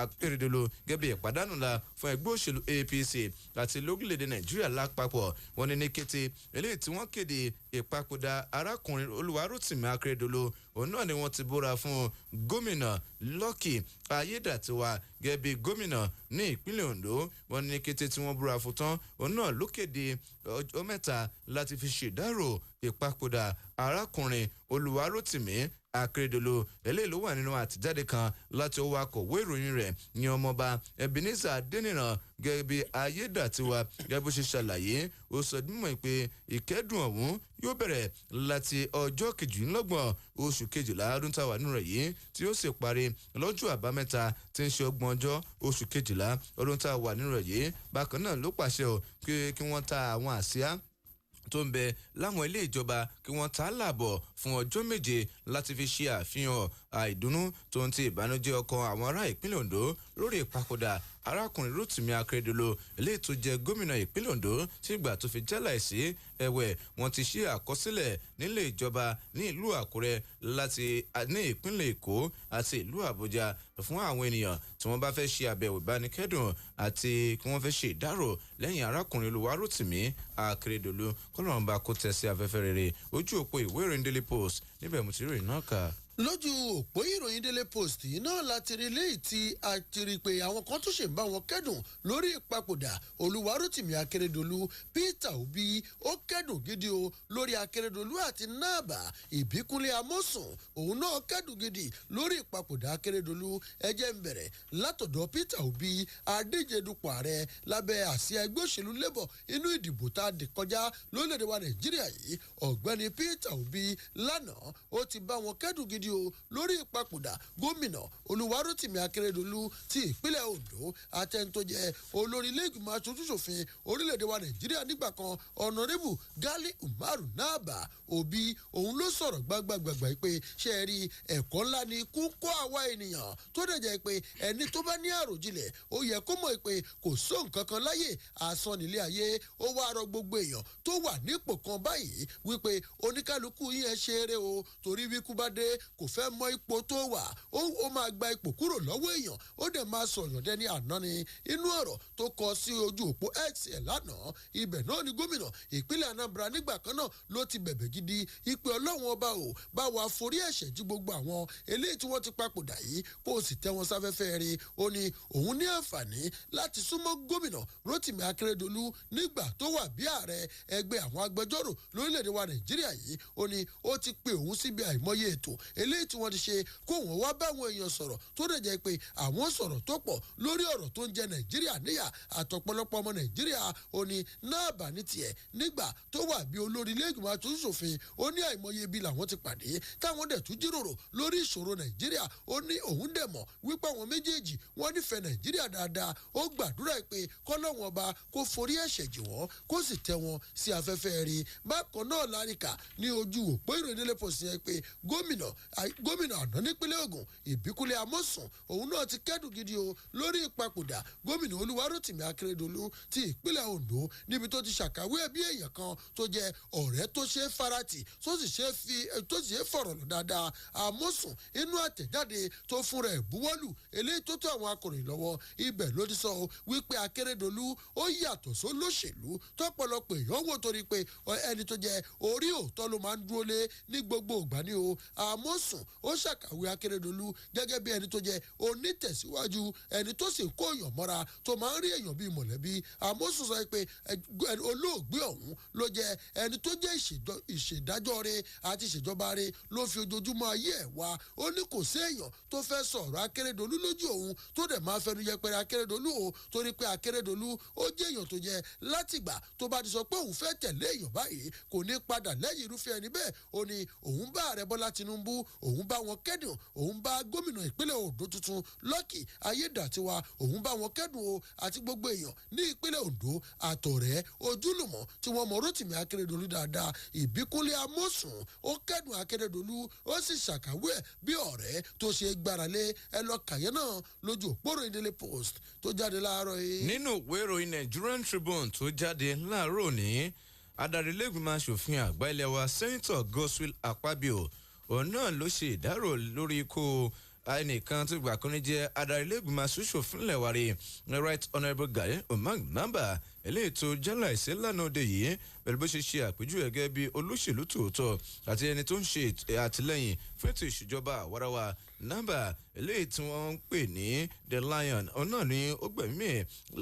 Akérèdọ́lù gẹ́gẹ́ bí ìpàdánù ńlá fún ẹgbẹ́ òṣèlú APC àti lórílẹ̀‐èdè Nàìjíríà lápapọ̀. Wọ́n ní ní kété eléyìí tí wọ́n kéde ìpapòdà arákùnrin Olúwarótìmí Akérèdọ́lù, òun náà ni wọ́n ti búra fún Gómìnà Lucky Ayédàtiwa gẹ́gẹ́ bí gómìnà ní ìpínlẹ̀ Ondo. Wọ́n ní kété tí wọ́n búra fún tán, òun náà ló kéde ọjọ́ 3 láti fi ṣèdárò ìpapòdà arákùnrin Olúwarótìmí Akérèdọ́lù. Eléyìí ló wà nínú àtẹ̀jáde kan láti ọwọ́ akọ̀wé ìròyìn rẹ̀ ní Ọmọọba Ebenezer Adéníran. Gẹ́gẹ́ bí Ayédàtiwa gẹ́gẹ́ bó ṣe ṣàlàyé, ó sọ mímọ̀ pé ìkẹ́dùn ọ̀hún yóò bẹ̀rẹ̀ láti ọjọ́ 28 oṣù kejìlá ọdún táwa nínú rẹ̀ yìí, tí ó sì parí lọ́jọ́ Àbámẹ́ta tí ń ṣe 30 oṣù kejìlá ọdún táwa nínú rẹ̀ yìí. Bákan náà ló pàṣẹ ò pé kí wọ́n ta àwọn àsíá tó ń bẹ láwọn ilé ìjọba, kí wọ́n ta á làbọ̀ fún ọjọ́ 7 láti fi ṣe àfihàn àìdùnnú tó ń ti ìbànújẹ́ ọkàn àwọn ará ìpínlẹ̀ Ondo lórí ìpapòdà arákùnrin Rotimi Akeredolu, eléyìí tó jẹ gómìnà ìpínlẹ̀ Ondo tí ìgbà tó fi jálà sí. Ẹ̀wẹ̀, wọ́n ti ṣe àkọsílẹ̀ nílé ìjọba ní ìlú Àkúrẹ́, láti ní ìpínlẹ̀ Èkó àti ìlú Àbújá fún àwọn ènìyàn tí wọ́n bá fẹ́ ṣe àbẹ̀wò ìbánikẹ́dùn àti kí wọ́n fẹ́ ṣe ìdárò lẹ́yìn arákùnrin Olúwarótìmí Akeredolu. Kọ́lọ́run bá kó tẹ̀ sí afẹ́fẹ́ rere. Ojú òpó ìwé ìròyìn Daily Post, níbẹ̀ mo ti rí ìná kà. Lójú òpó ìròyìn Daily Post yìí náà láti rí léyìí tí a ti rí i pé àwọn kan tún ṣe ń bá wọn kẹ́dùn lórí ìpapòdà Olúwarótìmí Akérèdọ́lù. Peter Obi ó kẹ́dùn gidi o lórí Akérèdọ́lù àti Naba. Ìbíkúnlé Amósùn òun náà kẹ́dùn gidi lórí ìpapòdà Akérèdọ́lù. Ẹ jẹ́ n bẹ̀rẹ̀ látọ̀dọ̀ Peter Obi, adíje dupò ààrẹ lábẹ́ àsíá ẹgbẹ́ òṣèlú Labour inú ìdìbò tá a dì kọjá lórílẹ̀‐èdè wa Nàìjíríà yìí. Ọ̀gbẹ́ni Peter Obi lánàá, ó ti bá wọn kẹ́dùn gidi o lórí ìpapòdà gómìnà Olúwarótìmí Akérèdọ́lù ti ìpínlẹ̀ Ondo, àtẹnitójẹ olórí ilé ìgbìmọ̀ aṣojúṣòfin orílẹ̀-èdè wa Nàìjíríà nígbà kan, Honourable Gali Umaru Naba. Obi òun ló sọ̀rọ̀ gbàgbàgbàgbà pé ṣe é rí, ẹ̀kọ́ ńlá ni ikú kọ́ àwa ènìyàn, tó dẹ̀ jẹ́ pé ẹni tó bá ní àròjinlẹ̀, ó yẹ kó mọ̀ pé kò sóhun kankan láyè, asán nílé ayé. Ó wá rọ gbogbo èèyàn tó wà nípò kan báyìí wípé oníkálukú yín, ẹ ṣe eré o, torí wíkú bá dé, kò fẹ́ mọ ipò tó wà, ó máa gba ipò kúrò lọ́wọ́ èèyàn, ó dẹ̀ máa sọ̀yàn dẹni àná ni. Inú ọ̀rọ̀ tó kọ sí ojú òpó X ẹ̀ lánàá, ibẹ̀ náà ni gómìnà ìpínlẹ̀ Anambra nígbà kan náà ló ti bẹ̀bẹ̀ gidi ìpè Ọlọ́run ọba ò bá wa forí ẹ̀ṣẹ̀ jí gbogbo àwọn eléyìí tí wọ́n ti papòdà yìí, kó o sì tẹ́ wọn sáfẹ́fẹ́ rí. Ó ní òun ní àǹfààní láti súnmọ́ gómìnà Rotimi Akeredolu nígbà tó wà bí ààrẹ ẹgbẹ́ àwọn agbẹjọ́rò lórílẹ̀‐èdè wa Nàìjíríà yìí. Ó ní ó ti pe òun síbi àìmọye ètò eléyìí tí wọ́n ti ṣe, kó òun wá bá àwọn èèyàn sọ̀rọ̀, tó dẹ̀ jẹ́ pé àwọn sọ̀rọ̀ tó pọ̀ lórí ọ̀rọ̀ tó ń jẹ Nàìjíríà níyà àtọ̀pọ̀lọpọ̀ ọmọ Nàìjíríà. Ó ní náà ní tiẹ̀ nígbà tó wà bí olórí ilé ìgbìmọ̀ aṣòfin, ó ní àìmọye ibi làwọn ti pàdé, táwọn dẹ̀ tún jíròrò lórí ìṣòro Nàìjíríà. Ó ní òun dẹ̀ mọ̀ wípé àwọn méjèèjì, wọ́n nífẹ̀ẹ́ Nàìjíríà dáadáa. Ó gbàdúrà pé kọ́lọ́wọ́n ọba kó forí ẹ̀ṣẹ̀ jì wọ́n, kó sì tẹ́ wọn sí afẹ́fẹ́ rí. Bákan náà láríkà ní ojú òpó ìròyìn Daily Post yẹn pé gómìnà àná nípínlẹ̀ Ògùn, Ìbíkúnlé Amósùn, òun náà ti kẹ́dùn gidi o lórí ìpapòdà gómìnà Olúwarótìmí Akérèdọ́lù ti ìpínlẹ̀ Ondo, níbi tó ti ṣàkàwé ẹbí èèyàn kan tó jẹ́ ọ̀rẹ́ tó ṣe é farati, tó sì ṣe é fi, tó sì ṣe é fọ̀rọ̀ lọ dáadáa. Amósùn, inú àtẹ̀jáde tó fúnra ẹ̀ buwọ́lù, eléyìí tó tó àwọn akọ̀ròyìn lọ́wọ́, ibẹ̀ ló ti sọ wípé Akérèdọ́lù ó yàtọ̀ sólóṣèlú tọ́pọ̀lọpọ̀ èèyàn wò, torí pé ẹni tó jẹ́ orí òótọ́ ló máa ń dúró lé ní gbogbo ìgbà ní o. Amósùn ó ṣàkàwé Akérèdọ́lù gẹ́gẹ́ bí ẹni tó jẹ́ onítẹ̀síwájú, ẹni tó sì kó èèyàn mọ́ra, tó máa ń rí èèyàn bíi mọ̀lẹ́bí. Amósùn sọ pé olóògbé ọ̀hún ló jẹ́ ẹni tó jẹ́ ìṣèdájọ́ rẹ̀ àti ìṣèjọba rẹ̀ ló fi ojoojúmọ́ ayé ẹ̀ wá. Ó ní kò sí èèyàn tó fẹ́ sọ̀rọ̀ Akérèdọ́lù lójú òun tó dẹ̀ máa fẹnu yẹpẹrẹ Akérèdọ́lù o, torí pé Akérèdọ́lù ó jẹ́ èèyàn tó jẹ́ látìgbà tó bá ti sọ pé òun fẹ́ tẹ̀lé èèyàn báyìí, kò ní padà lẹ́yìn irúfẹ́ ẹni bẹ́ẹ̀. Ó ní òun bá ààrẹ Bọ́lá Tinubu, òun bá wọn kẹ́dùn, òun bá gómìnà ìpínlẹ̀ Ondo tuntun, Lucky Ayédàtiwa, òun bá wọn kẹ́dùn o, àti gbogbo èèyàn ní ìpínlẹ̀ Ondo, àtọ̀rẹ́, ojúlùmọ̀ tí wọ́n mọ Rótìmí Akérèdọ́lù dáadáa. Ìbíkúnlé Amósùn ó kẹ́dùn Akérèdọ́lù, ó sì ṣàkàwé ẹ̀ bí ọ̀rẹ́ tó ṣe gbáralé. Ẹ lọ kàyẹ́ náà lójú òpórò Daily Post tó jáde láàárọ̀ yìí. Nínú ìwé ìròyìn Nigerian Tribune tó jáde láàárọ̀ òní, adarí ilé-ìgbìmọ̀ asòfin àgbà ilé wa, Senator Godswill Akpabio, òun náà ló ṣe ìdárò lórí ikú ẹnìkan tó gbà kan ní jẹ́ adarí ilé-ìgbìmọ̀ aṣòfin ilẹ̀ wa rí, Right Honourable Gali Umar Namba, eléyìí tó jálà ìṣe lánàá òde yìí, pẹ̀lú bó ṣe ṣe àpèjúwe gẹ́gẹ́ bí olóṣèlú tòótọ́ àti ẹni tó ń ṣe àtìlẹ́yìn fún ètò ìṣèjọba àwarawa. Namba, eléyìí tí wọ́n ń pè ní The Lion, òun náà ni ó gbẹ̀mí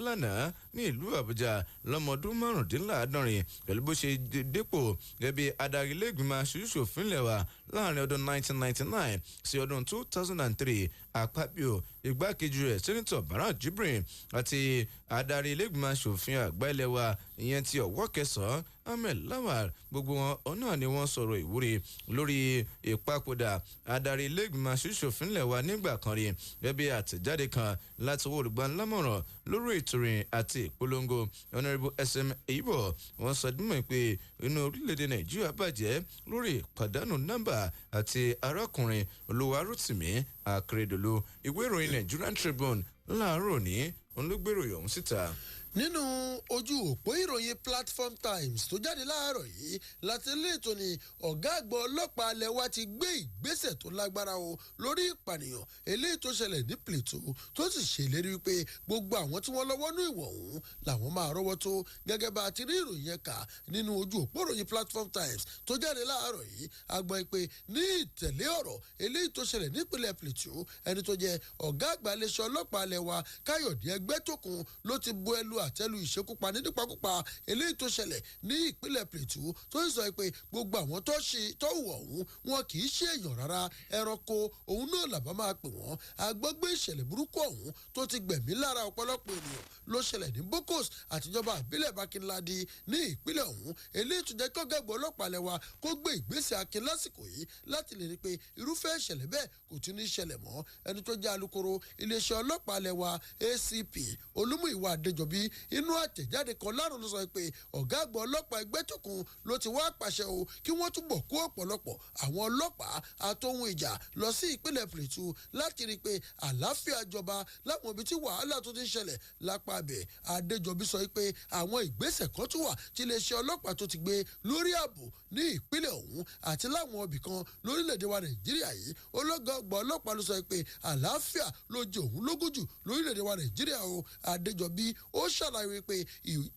lánàá ní ìlú Àbújá lọ́mọdún 75, pẹ̀lú bó ṣe dépò gẹ́gẹ́ bí adarí ilé-ìgbìmọ̀ aṣòfin ilẹ̀ wa láàrin ọdún 1999 sí ọdún 2003. Akpabio, igbákejì rẹ̀, Senator Barau Jibrin, àti adarí ilé-ìgbìmọ̀ aṣòfin àgbà ilẹ̀ wa, ìyẹn ti ọ̀wọ́ kẹsàn-án, Ahmed Lawal, gbogbo wọn náà ni wọ́n sọ̀rọ̀ ìwúrí lórí ìpapòdà adarí ilé-ìgbìmọ̀ aṣòfin ilẹ̀ wa nígbà kan rí. Gẹ́gẹ́ bí àtẹ̀jáde kan láti ọwọ́ olùgbanilámọ̀ràn lórí ètò ìrìn àti ìpolongo, Honourable SM Eyibo, wọ́n sọ dímọ̀ pé inú orílẹ̀-èdè Nàìjíríà bàjẹ́ lórí ìpàdánù Namba àti arákùnrin Olúwarótìmí Akérèdọ́lù. Ìwé ìròyìn Nigerian Tribune láàárọ̀ ní òun ló gbèrò ọ̀hún síta. Nínú ojú òpó ìròyìn Platform Times tó jáde láàárọ̀ yìí láti ilé ètò ni ọ̀gá àgbà ọlọ́pàá alẹ́ wa ti gbé ìgbésẹ̀ tó lágbára o lórí ìpànìyàn eléyìí tó ṣẹlẹ̀ ní Plateau, tó sì ṣèlérí wípé gbogbo àwọn tí wọ́n lọ́wọ́ nú ìwọ̀ ọ̀hún làwọn máa rọ́wọ́ tó, gẹ́gẹ́ bá a ti rí ìròyìn yẹn kà nínú ojú òpó ìròyìn Platform Times tó jáde láàárọ̀ yìí. Agbọ́n pé ní ìtẹ̀lé ọ̀rọ̀ eléyìí tó ṣẹlẹ̀ nípìnlẹ̀ Plateau, ẹni tó jẹ́ ọ̀gá àgbà iléeṣẹ́ ọlọ́pàá alẹ́ wa, Káyọ̀dé Ẹgbẹ́tókun, ló ti bu ẹlu àtẹ́lu ìṣekúpani nípakúpa eléyìí tó ṣẹlẹ̀ ní ìpínlẹ̀ Plateau, tó sì sọ pé gbogbo àwọn tó ṣe tó wọ̀ ọ̀hún, wọn kì í ṣe èèyàn rárá, ẹranko òun náà làbá máa pè wọ́n. Agbọ́gbé ìṣẹ̀lẹ̀ burúkú ọ̀hún tó ti gbẹ̀mí lára ọ̀pọ̀lọpọ̀ ènìyàn ló ṣẹlẹ̀ ní Bokos àtijọba ìbílẹ̀ Barkin Ladi ní ìpínlẹ̀ ọ̀hún, eléyìí tó jẹ́ kọ́gẹ́gbọ́ ọlọ́pàá lẹ́wà kó gbé ìgbésẹ̀ akin lásìkò yìí láti lè rí i pé irúfẹ́ ìṣẹ̀lẹ̀ bẹ́ẹ̀ kò tún ní ṣẹlẹ̀ mọ́. Ẹni tó jẹ́ alukoro iléeṣẹ́ ọlọ́pàá lẹ́wà, ACP Olúmúyìwá Adéjọbí, inú àtẹ̀jáde kan lárùn ló sọ pé ọ̀gá àgbà ọlọ́pàá Ẹgbẹ́tókun ló ti wá pàṣẹ o kí wọ́n túbọ̀ kó ọ̀pọ̀lọpọ̀ àwọn ọlọ́pàá àtohun ìjà lọ sí ìpínlẹ̀ Plateau láti rí i pé àlàáfíà jọba láwọn ibi tí wàhálà tó ti ń ṣẹlẹ̀ lápá abẹ. Adéjọbí sọ pé àwọn ìgbésẹ̀ kan tún wà tí iléeṣẹ́ ọlọ́pàá tó ti gbé lórí ààbò ní ìpínlẹ̀ ọ̀hún àti láwọn ibì kan lórílẹ̀‐èdè wa Nàìjíríà yìí. Ológọ́gbọ̀ ọlọ́pàá ló sọ pé àlàáfíà ló jẹ òun lógún jù lórílẹ̀‐èdè wa Nàìjíríà o. Adéjọbí ó ṣàlàyé pé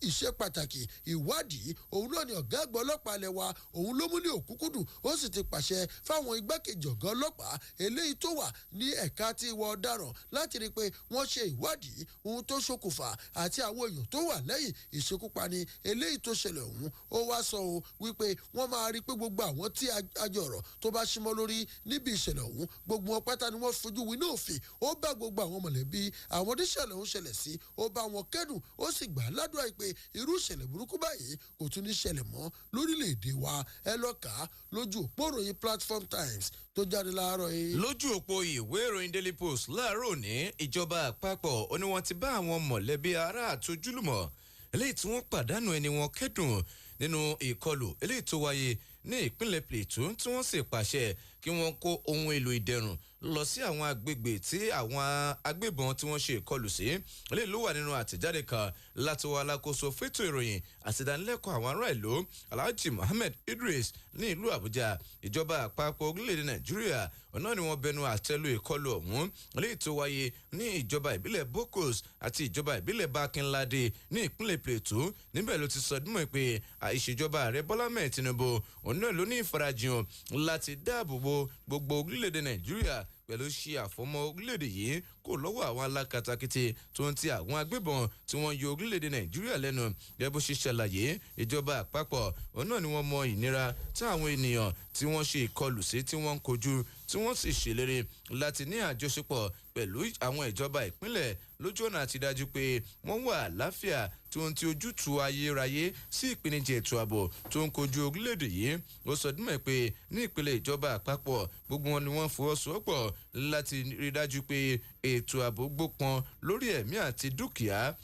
ìṣe pàtàkì ìwádìí òun náà ni ọ̀gá àgbà ọlọ́pàá alẹ́ wa òun ló mú ní òkúkúdùn, ó sì ti pàṣẹ fáwọn igbákejì ọ̀gá ọlọ́pàá eléyìí tó wà ní ẹ̀ka tí ìwà ọ̀daràn láti rí i pé wọ́n ṣe ìwádìí ohun tó ṣokùnfà àti àwọn èèyàn tó wà lẹ́yìn ìṣekúpani eléyìí tó ṣẹlẹ̀ ọ̀hún. Ó wá sọ o wípé wọ́n máa rí i pé gbogbo àwọn tí ajọ̀rọ̀ tó bá símọ́ lórí níbi ìṣẹ̀lẹ̀ ọ̀hún, gbogbo wọn pátá ni wọ́n fojú winá òfin. Ó bá gbogbo àwọn mọ̀lẹ́bí àwọn tíṣẹ̀lẹ̀ ọ̀hún ṣẹlẹ̀ sí, ó bá wọn kẹ́dùn, ó sì gbà á ládùúrà pé irú ìṣẹ̀lẹ̀ burúkú báyìí kò tún ní ṣẹlẹ̀ mọ́ lórílẹ̀‐èdè wa. Ẹ lọ kà á lójú òpó ìròyìn Platform Times tó jáde láàárọ̀ yìí. Lójú òpó ìwé ìròyìn Daily Post láàárọ̀ òní, ìjọba àpapọ̀ ó ní wọ́n ti bá àwọn mọ̀lẹ́bí, ará àtojúlùmọ̀ eléyìí tí wọ́n pàdánù ẹni wọn kẹ́dùn nínú ìkọlù eléyìí tó wáyé ní ìpínlẹ̀ Plateau, tí wọ́n sì pàṣẹ kí wọ́n kó ohun èlò ìdẹ̀rùn lọ sí àwọn agbègbè tí àwọn agbébọn tí wọ́n ṣe ìkọlù sí. Eléyìí ló wà nínú àtẹ̀jáde kan láti wọ alákòóso fétò ìròyìn àti ìdánilẹ́kọ̀ọ́ àwọn ará ìlú, Alhaji Muhammed Idris, ní ìlú Àbújá. Ìjọba àpapọ̀ orílẹ̀-èdè Nàìjíríà ọ̀nà ni wọ́n bẹnu àtẹ́lu ìkọlù ọ̀hún eléyìí tó wáyé ní ìjọba ìbílẹ̀ Bokos àti ìjọba ìbílẹ̀ Barkin Ladi ní ìpínlẹ̀ Plateau. Níbẹ̀ ló ti sọ dímọ̀ pé ìṣèjọba ààrẹ Bọ́lá mẹ́ẹ̀ Tinubu òun náà ló ní ìfarajìn láti dáàbò bo gbogbo orílẹ̀-èdè Nàìjíríà pẹ̀lú ṣe àfọmọ́ orílẹ̀-èdè yìí kò lọ́wọ́ àwọn alákatakítí tó ń ti àwọn agbébọn tí wọ́n yọ orílẹ̀-èdè Nàìjíríà lẹ́nu. Gẹ́gẹ́ bó ṣe ṣàlàyé, ìjọba àpapọ̀ òun náà ni wọ́n mọ ìnira tí àwọn ènìyàn tí wọ́n ṣe ìkọlù sí tí wọ́n ń kojú, tí wọ́n sì ṣèlérí láti ní àjọṣepọ̀ pẹ̀lú àwọn ìjọba ìpínlẹ̀ lójú ọ̀nà àti dájú pé wọ́n wà láfíà tí ohun tí ojútùú ayérayé sí ìpèníjà ètò ààbò tó ń kojú orílẹ̀-èdè yìí. Ó sọ dímọ̀ pé ní ìpele ìjọba àpapọ̀, gbogbo wọn ni wọ́n fọwọ́sowọ́pọ̀ láti rí dájú pé ètò ààbò gbópọn lórí ẹ̀mí àti dúkìá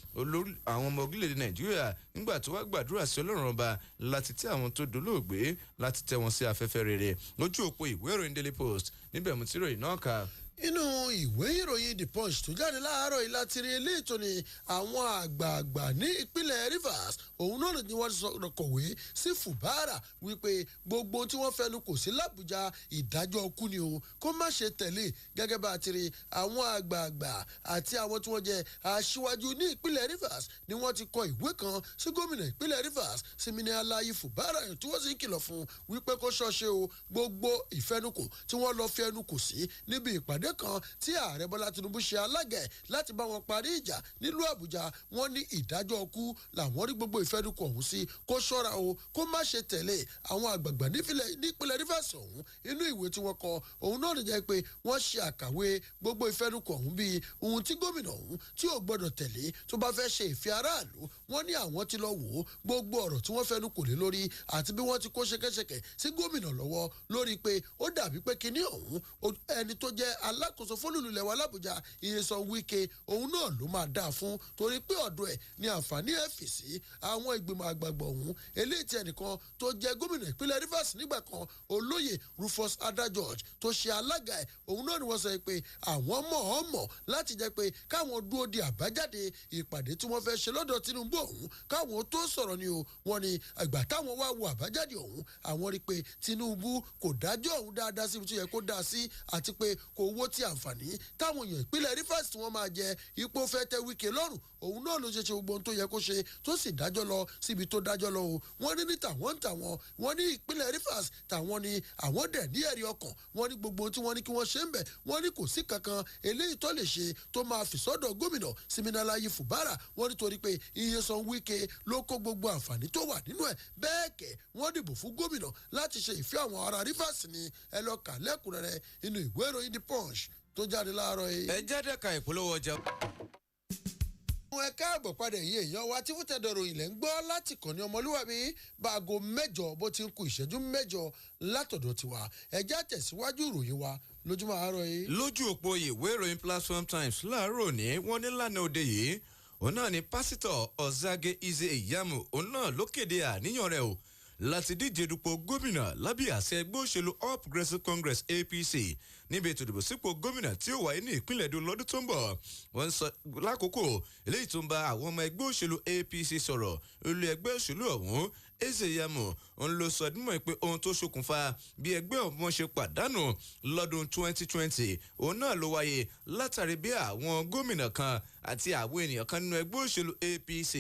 àwọn ọmọ orílẹ̀-èdè Nàìjíríà, nígbà tó wá gbàdúrà sí Ọlọ́run Ọba láti tẹ́ àwọn tó dolóògbé, láti tẹ́ wọn sí afẹ́fẹ́ rere. Lójú òpó ìwé ìròyìn Daily Post, níbẹ̀ mo ti ròyìn náà kà. Inú ìwé ìròyìn The Punch tó jáde láàárọ̀ yìí láti rí eléyìí tó ní àwọn àgbààgbà ní ìpínlẹ̀ Rivers òun náà ni wọ́n sọ̀rọ̀ kọ̀wé sí Fubara wípé gbogbo tí wọ́n fẹnu kò sí l'Àbújá, ìdájọ́ ọkú ni o, kó má ṣe tẹ̀lé. Gẹ́gẹ́ bá a ti rí, àwọn àgbààgbà àti àwọn tí wọ́n jẹ́ aṣíwájú ní ìpínlẹ̀ Rivers ni wọ́n ti kọ ìwé kan sí gómìnà ìpínlẹ̀ Rivers, Siminalayi Fubara, tí wọ́n sì ń kìlọ̀ fún wípé kó ṣọ́ṣe o, gbogbo ìfẹnukò tí wọ́n lọ fi ẹnu kò sí níbi ìpàdé kan tí ààrẹ Bọ́lá Tinubu ṣe alága ẹ̀ láti bá wọn parí ìjà nílùú Àbújá. Wọ́n ní ìdájọ́ ọkú làwọn rí gbogbo ìfẹnukò ọ̀hún sí, kó ṣọ́ra o, kó má ṣe tẹ̀lé. Àwọn àgbààgbà nípínlẹ̀ Rivers ọ̀hún, inú ìwé tí wọ́n kọ òun náà lè jẹ́ pé wọ́n ṣe àkàwé gbogbo ìfẹnukò ọ̀hún bíi ohun tí gómìnà ọ̀hún tí ò gbọ́dọ̀ tẹ̀lé tó bá fẹ́ ṣe ìfẹ́ aráàlú. Wọ́n ní àwọn ti lọ wò ó, gbogbo ọ̀rọ̀ tí wọ́n fẹnu kò lé lórí àti bí wọ́n ti kó ṣẹ̀kẹ̀ṣẹ̀kẹ̀ sí gómìnà lọ́wọ́ lórí pé ó dàbí pé kinní ọ̀hún ẹni tó jẹ́. alákòóso fólùlù lẹ̀wà l'Àbújá Nyesom Wike, òun náà ló máa dáa fún, torí pé ọ̀dọ̀ ẹ̀ ní àǹfààní ẹ̀ fì sí. Àwọn ìgbìmọ̀ àgbààgbà ọ̀hún, eléyìí tí ẹnìkan tó jẹ́ gómìnà ìpínlẹ̀ Rivers nígbà kan, Olóyè Rufus Ada George, tó ṣe alága ẹ̀, òun náà ni wọ́n sọ pé àwọn mọ̀ ọ́n mọ̀ láti jẹ́ pé káwọn dúró di àbájáde ìpàdé tí wọ́n fẹ́ ṣe lọ́dọ̀ Tinubu ọ̀hún káwọn tó sọ̀rọ̀ ni o. Wọ́n ní ìgbà táwọn wá wo àbájáde ọ̀hún, àwọn rí i pé Tinubu kò dájọ́ ọ̀hún dáadáa síbi tó yẹ kó dáa sí, àti pé kò wó ti àǹfààní táwọn èèyàn ìpínlẹ̀ Rivers tí wọ́n máa jẹ ipò fẹ́ tẹ́ Wike lọ́rùn. Òun náà ló ṣe ṣe gbogbo ohun tó yẹ kó ṣe, tó sì dájọ́ lọ síbi tó dájọ́ lọ o. Wọ́n ní ní tàwọn ń tàwọn, wọ́n ní ìpínlẹ̀ Rivers tàwọn ni àwọn dẹ̀ ní ẹ̀rí ọkàn. Wọ́n ní gbogbo ohun tí wọ́n ní kí wọ́n ṣe ń bẹ̀, wọ́n ní kò sí kankan eléyìí tó lè ṣe tó máa fi sọ́dọ̀ gómìnà Siminalayi Fubara. Wọ́n nítorí pé Nyesom Wike ló kó gbogbo àǹfààní tó wà nínú ẹ̀. Bẹ́ẹ̀ kẹ̀, wọ́n dìbò fún gómìnà láti ṣe ìfẹ́ àwọn ará Rivers ni. Ẹ lọ kà lẹ́kùnrẹ́rẹ́ inú ìwé ìròyìn The Punch tó jáde láàárọ̀ yìí. Ẹ jáde ka ìpolówó ọjà. Ẹ káàbọ̀ padà yìí, èèyàn wa, tí fúntẹ̀dọ̀rọ̀ ilẹ̀ ń gbọ́ láti kàn ní ọmọlúwàbí. Báago 8 bó ti ń ku ìṣẹ́jú 8 látọ̀dọ̀ tiwa, ẹ já tẹ̀síwájú ìròyìn wa lójúmọ́ àárọ̀ yìí. Lójú òpó ìwé ìròyìn Platform Times láàárọ̀ ní, wọ́n ní lánàá òde yìí, òun náà ni Pásítọ̀ Ọ̀zágé Ize Iyamu, òun náà ló kéde àníyàn rẹ̀ o láti díje dupò gómìnà lábẹ́ àṣẹ ẹgbẹ́ òṣèlú All Progressives Congress, APC, níbi ètò ìdìbò sípò gómìnà tí ó wáyé ní ìpínlẹ̀ Èdó lọ́dún tó ń bọ̀. Wọ́n ń sọ lákòókò eléyìí tó ń bá àwọn ọmọ ẹgbẹ́ òṣèlú APC sọ̀rọ̀ olú ẹgbẹ́ òṣèlú ọ̀hún. Ize-Iyamu ń lo sọ dímọ̀ pé ohun tó ṣokùnfà bí ẹgbẹ́ ọ̀hún ṣe pàdánù lọ́dún 2020, òun náà ló wáyé látàrí bí àwọn gómìnà kan àti àwọn ènìyàn kan nínú ẹgbẹ́ òṣèlú APC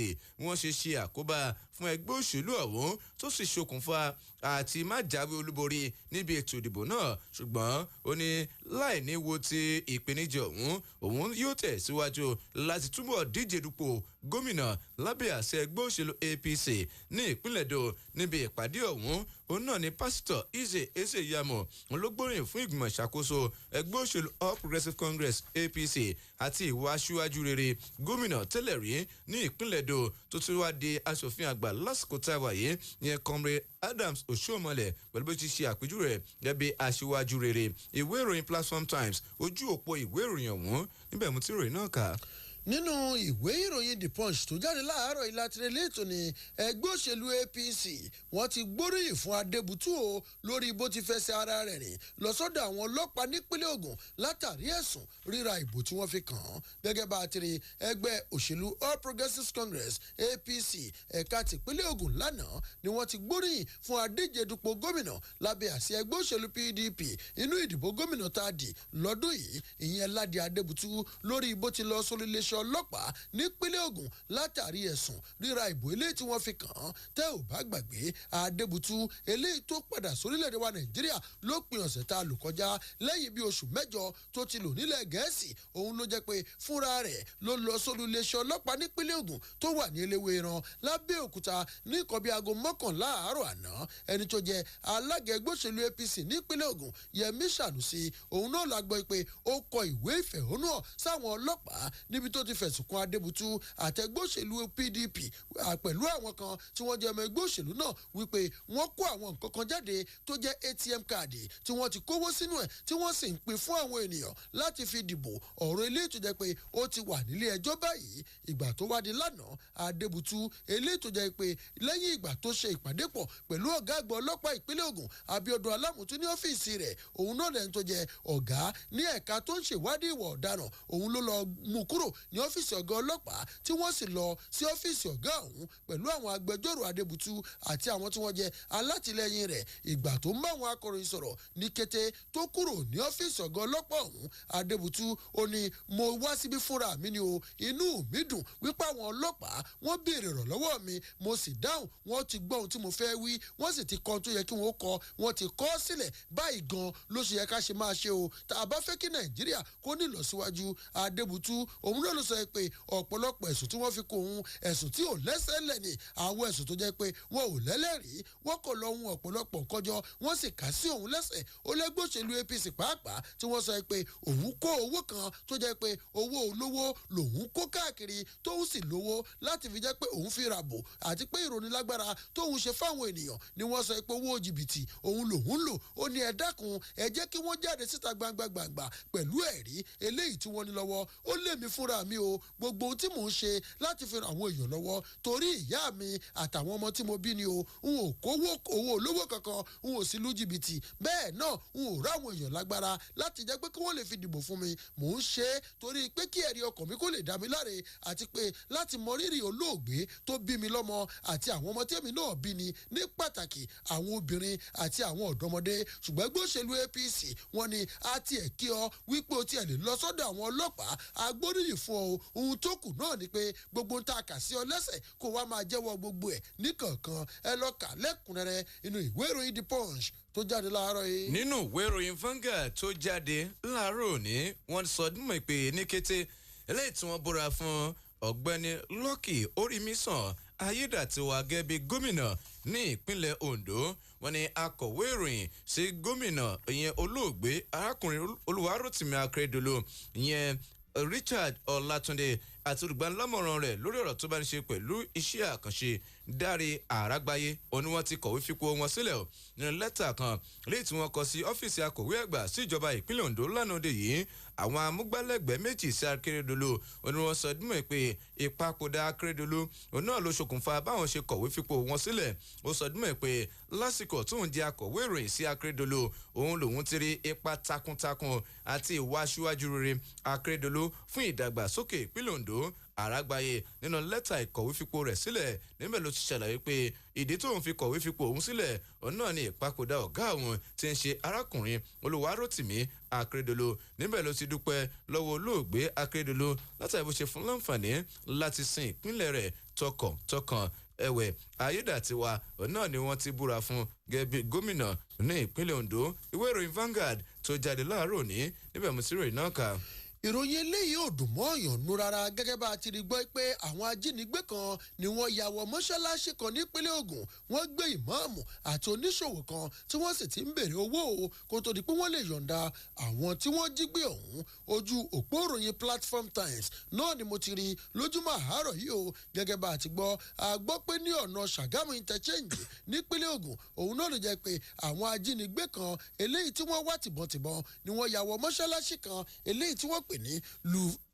wọ́n ṣe ṣe àkóbá fún ẹgbẹ́ òṣèlú ọ̀hún, tó sì ṣokùnfà àti má jáwé olúborí níbi ètò ìdìbò náà. Ṣùgbọ́n ó ní láì ní wo ti ìpèníjà ọ̀hún, òun yóò tẹ̀síwájú láti túbọ̀ díje dupò gómìnà lábẹ́ àṣẹ ẹgbẹ́ òṣèlú APC ní ìpínlẹ̀ Èdó. Níbi ìpàdé ọ̀hún, òun náà ni Pásítọ̀ Ize Iyamu ló gbóríyìn fún ìgbìmọ̀ ìṣàkóso ẹgbẹ́ òṣèlú All Progressives Congress, APC, àti ìwà aṣíwájú rere gómìnà tẹ́lẹ̀ rí ní ìpínlẹ̀ Èdó tó tún wá di aṣòfin àgbà lásìkò tá a wà yìí, ìyẹn Comrade Adams Oshiomhole, pẹ̀lú bó ti ṣe àpèjúwe rẹ̀ gẹ́gẹ́ bí aṣíwájú rere. Ìwé ìròyìn Platform Times, ojú òpó ìwé ìròyìn ọ̀hún, níbẹ̀ mo ti ròyìn náà kà. Nínú ìwé ìròyìn The Punch tó jáde láàárọ̀, ìlàtìrẹ́lẹ̀ ètò ní ẹgbẹ́ òṣèlú APC, wọ́n ti gbóríyìn fún Adébútú o lórí bó ti fẹsẹ̀ ara rẹ̀ rìn lọ sọ́dọ̀ àwọn ọlọ́pàá nípínlẹ̀ Ògùn látàrí ẹ̀sùn ríra ìbò tí wọ́n fi kàn án. Gẹ́gẹ́ bá a ti rí, ẹgbẹ́ òṣèlú All Progressives Congress, APC, ẹ̀ka tìpínlẹ̀ Ògùn lánàá ni wọ́n ti gbóríyìn fún adíje dupò gómìnà lábẹ́ àsíá ẹgbẹ́ òṣèlú PDP inú ìdìbò gómìnà tá a dì lọ́dún yìí, ìyẹn Ládì Adébútú, lórí bó ti lọ sórí iléeṣẹ́ ọlọ́pàá nípínlẹ̀ Ògùn látàrí ẹ̀sùn ríra ìbò eléyìí tí wọ́n fi kàn án. Tẹ́ ò bá gbàgbé, Adébútú eléyìí tó padà sórílẹ̀-èdè wa Nàìjíríà lópin ọ̀sẹ̀ tá a lò kọjá lẹ́yìn bí oṣù 8 tó ti lò nílẹ̀ Gẹ̀ẹ́sì, òun ló jẹ́ pé fúnra rẹ̀ ló lọ sórí iléeṣẹ́ ọlọ́pàá nípínlẹ̀ Ògùn tó wà ní Eléwéran lábẹ́òkúta ní nǹkan bí aago 11 àárọ̀ àná. Ẹni tó jẹ́ alága ẹgbẹ́ òṣèlú APC nípínlẹ̀ Ògùn, Yẹmí Sànúsì, òun náà la gbọ́ pé ó kọ ìwé ìfẹ̀hónúhàn sáwọn ọlọ́pàá níbi tó ti fẹ̀sùn kan Adébútú àtẹgbẹ́ òṣèlú PDP pẹ̀lú àwọn kan tí wọ́n jẹ́ ọmọ ẹgbẹ́ òṣèlú náà wípé wọ́n kó àwọn nǹkan kan jáde tó jẹ́ ATM káàdì tí wọ́n ti kówó sínú ẹ̀, tí wọ́n sì ń pín fún àwọn ènìyàn láti fi dìbò. Ọ̀rọ̀ eléyìí tó jẹ́ pé ó ti wà nílé ẹjọ́ báyìí. Ìgbà tó wá di lánàá, Adébútú eléyìí tó jẹ́ pé lẹ́yìn ìgbà tó ṣe ìpàdé pọ̀ pẹ̀lú ọ̀gá àgbà ọlọ́pàá ìpínlẹ̀ Ògùn, Abíọ́dún Alámùtú, ní ọ́fíìsì rẹ̀, òun náà lẹ́nu tó jẹ́ ọ̀gá ní ẹ̀ka tó ń ṣèwádìí ìwà ọ̀daràn, òun ló lọ mú kúrò ní ọ́fíìsì ọ̀gá ọlọ́pàá tí wọ́n sì lọ sí ọ́fíìsì ọ̀gá ọ̀hún pẹ̀lú àwọn agbẹjọ́rò Adébútú àti àwọn tí wọ́n jẹ́ alátìlẹyìn rẹ̀. Ìgbà tó ń bá àwọn akọ̀ròyìn sọ̀rọ̀ ní kété tó kúrò ní ọ́fíìsì ọ̀gá ọlọ́pàá ọ̀hún, Adébútú ó ní, "Mo wá síbí fúnra mi ni o. Inú mi dùn wípé àwọn ọlọ́pàá wọ́n béèrè ìrànlọ́wọ́ mi, mo sì dáhùn. Wọ́n ti gbọ́ ohun tí mo fẹ́ wí, wọ́n sì ti kọ ohun tó yẹ kí wọ́n kọ, wọ́n ti kọ sílẹ̀. Báyìí gan ló ṣe yẹ ká ṣe máa ṣe o, tá a bá fẹ́ kí Nàìjíríà kó ní ìlọsíwájú." Adébútú òun náà ló ló sọ pé ọ̀pọ̀lọpọ̀ ẹ̀sùn tí wọ́n fi kó òun, ẹ̀sùn tí ò lẹ́sẹ̀ lẹ̀ ni, àwọn ẹ̀sùn tó jẹ́ pé wọn ò lẹ́lẹ́rìí, wọ́n kò lọ ohun ọ̀pọ̀lọpọ̀ kọjọ, wọ́n sì kà sí òun lẹ́sẹ̀. Ó lẹ́gbẹ́ òṣèlú APC pàápàá tí wọ́n sọ pé òun kó owó kan tó jẹ́ pé owó olówó lòun kó káàkiri, tóun sì lówó láti fi jẹ́ pé òun fi ràbò àti pé ìrónilágbára tóun ṣe fáwọn ènìyàn ni wọ́n sọ pé owó jìbìtì òun lòun lò. Ó ní ẹ dákun, ẹ jẹ́ kí wọ́n jáde síta gbangba gbangba pẹ̀lú ẹ̀rí eléyìí tí wọ́n ní lọ́wọ́. Ó lé mi fúnra mi o, gbogbo ohun tí mò ń ṣe láti fi ràn àwọn èèyàn lọ́wọ́ torí ìyá mi àtàwọn ọmọ tí mo bí ni o, n ò kówó owó olówó kankan, n ò sí lu jìbìtì, bẹ́ẹ̀ náà n ò ráwọn èèyàn lágbára láti jẹ́ pé kí wọ́n lè fi dìbò fún mi. Mò ń ṣe é torí pé kí ẹ̀rí ọkàn mi kó lè dá mi láre àti pé láti mọ rírì olóògbé tó bí mi lọ́mọ àti àwọn ọmọ tèmi náà bí ni, ní pàtàkì àwọn obìnrin àti àwọn ọ̀dọ́mọdé. Ṣùgbọ́n ẹgbẹ́ òṣèlú APC wọ́n ní a tiẹ̀ kí ọ wípé o tiẹ̀ lè lọ sọ́dọ̀ àwọn ọlọ́pàá, agbóríyìn fún ọ. Ohun tó kù náà ni pé gbogbo ń ta kà sí ọ lẹ́sẹ̀ kó wá máa jẹ́wọ́ gbogbo ẹ̀ níkọ̀ọ̀kan. Ẹ lọ kà lẹ́kùnrẹ́rẹ́ inú ìwé ìròyìn The Punch tó jáde láàárọ̀ yìí. Nínú ìwé ìròyìn Vanguard tó jáde láàárọ̀ òní, wọ́n sọ dímọ̀ pé ní kété eléyìí tí wọ́n búra fún ọ̀gbẹ́ni Lucky Orímisàn Ayédàtiwa gẹ́gẹ́ bí gómìnà ní ìpínlẹ̀ Ondo, wọ́n ní akọ̀wé ìròyìn sí gómìnà ìyẹn olóògbé arákùnrin Olúwarótìmí Akérédolú ìyẹn Richard Ọlátúndé àti olùgbanilámọ̀ràn rẹ̀ lórí ọ̀rọ̀ tó bá ń ṣe pẹ̀lú iṣẹ́ àkànṣe Dáre Àràgbáyé òní wọ́n ti kọ̀wé fipò wọn sílẹ̀ o. Nínú lẹ́tà kan léyìí tí wọ́n kọ sí ọ́fíìsì akọ̀wé àgbà síjọba ìpínlẹ̀ Ondo lánàá òde yìí, àwọn amúgbálẹ́gbẹ̀ẹ́ méjì sí Akérédolú òní wọ́n sọ dímọ̀ pé ìpapòdà Akérédolú òun náà ló ṣokùnfà báwọn ṣe kọ̀wé fipò wọn sílẹ̀. Ó sọ dímọ̀ pé lásìkò tóun di akọ̀wé ìròyìn sí Akérédolú, òun lòun ti rí ipa takuntakun àti ìwà aṣíwájú rere Akérédolú fún ìdàgbàsókè ìpínlẹ̀ Ondo. Àràgbáyé nínú lẹ́tà ìkọ̀wé fipò rẹ̀ sílẹ̀ níbẹ̀ ló ti ṣàlàyé pé ìdí tóun fi kọ̀wé fipò òun sílẹ̀ òun náà ni ìpapòdà ọ̀gá òun tí ń ṣe arákùnrin Olúwarótìmí Akérédolú. Níbẹ̀ ló ti dúpẹ́ lọ́wọ́ olóògbé Akérédolú látàrí bó ṣe fún láǹfààní láti sin ìpínlẹ̀ rẹ̀ tọkàntọkàn. Ẹ̀wẹ̀ Ayédàtiwa òun náà ni wọ́n ti búra fún gẹ́gẹ́ bí gómìnà ní ìpínlẹ̀ Ondo. Ìwé ìròyìn Vanguard tó jáde láàárọ̀ òní níbẹ̀ mo ti ròyìn náà kà. Ìròyìn eléyìí ò dùn mọ́ ọ̀yàn nú rárá, gẹ́gẹ́ bá a ti rí gbọ́ pé àwọn ajínigbé kan ni wọ́n ya wọ mọ́ṣáláṣí kan nípínlẹ̀ Ògùn, wọ́n gbé ìmáàmù àti oníṣòwò kan tí wọ́n sì ti ń béèrè owó o kó tó di pé wọ́n lè yọ̀ǹda àwọn tí wọ́n jí gbé ọ̀hún. Ojú òpó ìròyìn Platform Times náà ni mo ti rí lójúmọ́ àárọ̀ yìí o. Gẹ́gẹ́ bá a ti gbọ́, a gbọ́ pé ní ọ̀nà Ṣàgámù interchange nípínlẹ̀ Ògùn òun náà ló jẹ́ pé àwọn ajínigbé kan eléyìí tí wọ́n wá tìbọntìbọn ni wọ́n ya wọ mọ́ṣáláṣí kan eléyìí tí wọ́n pè ní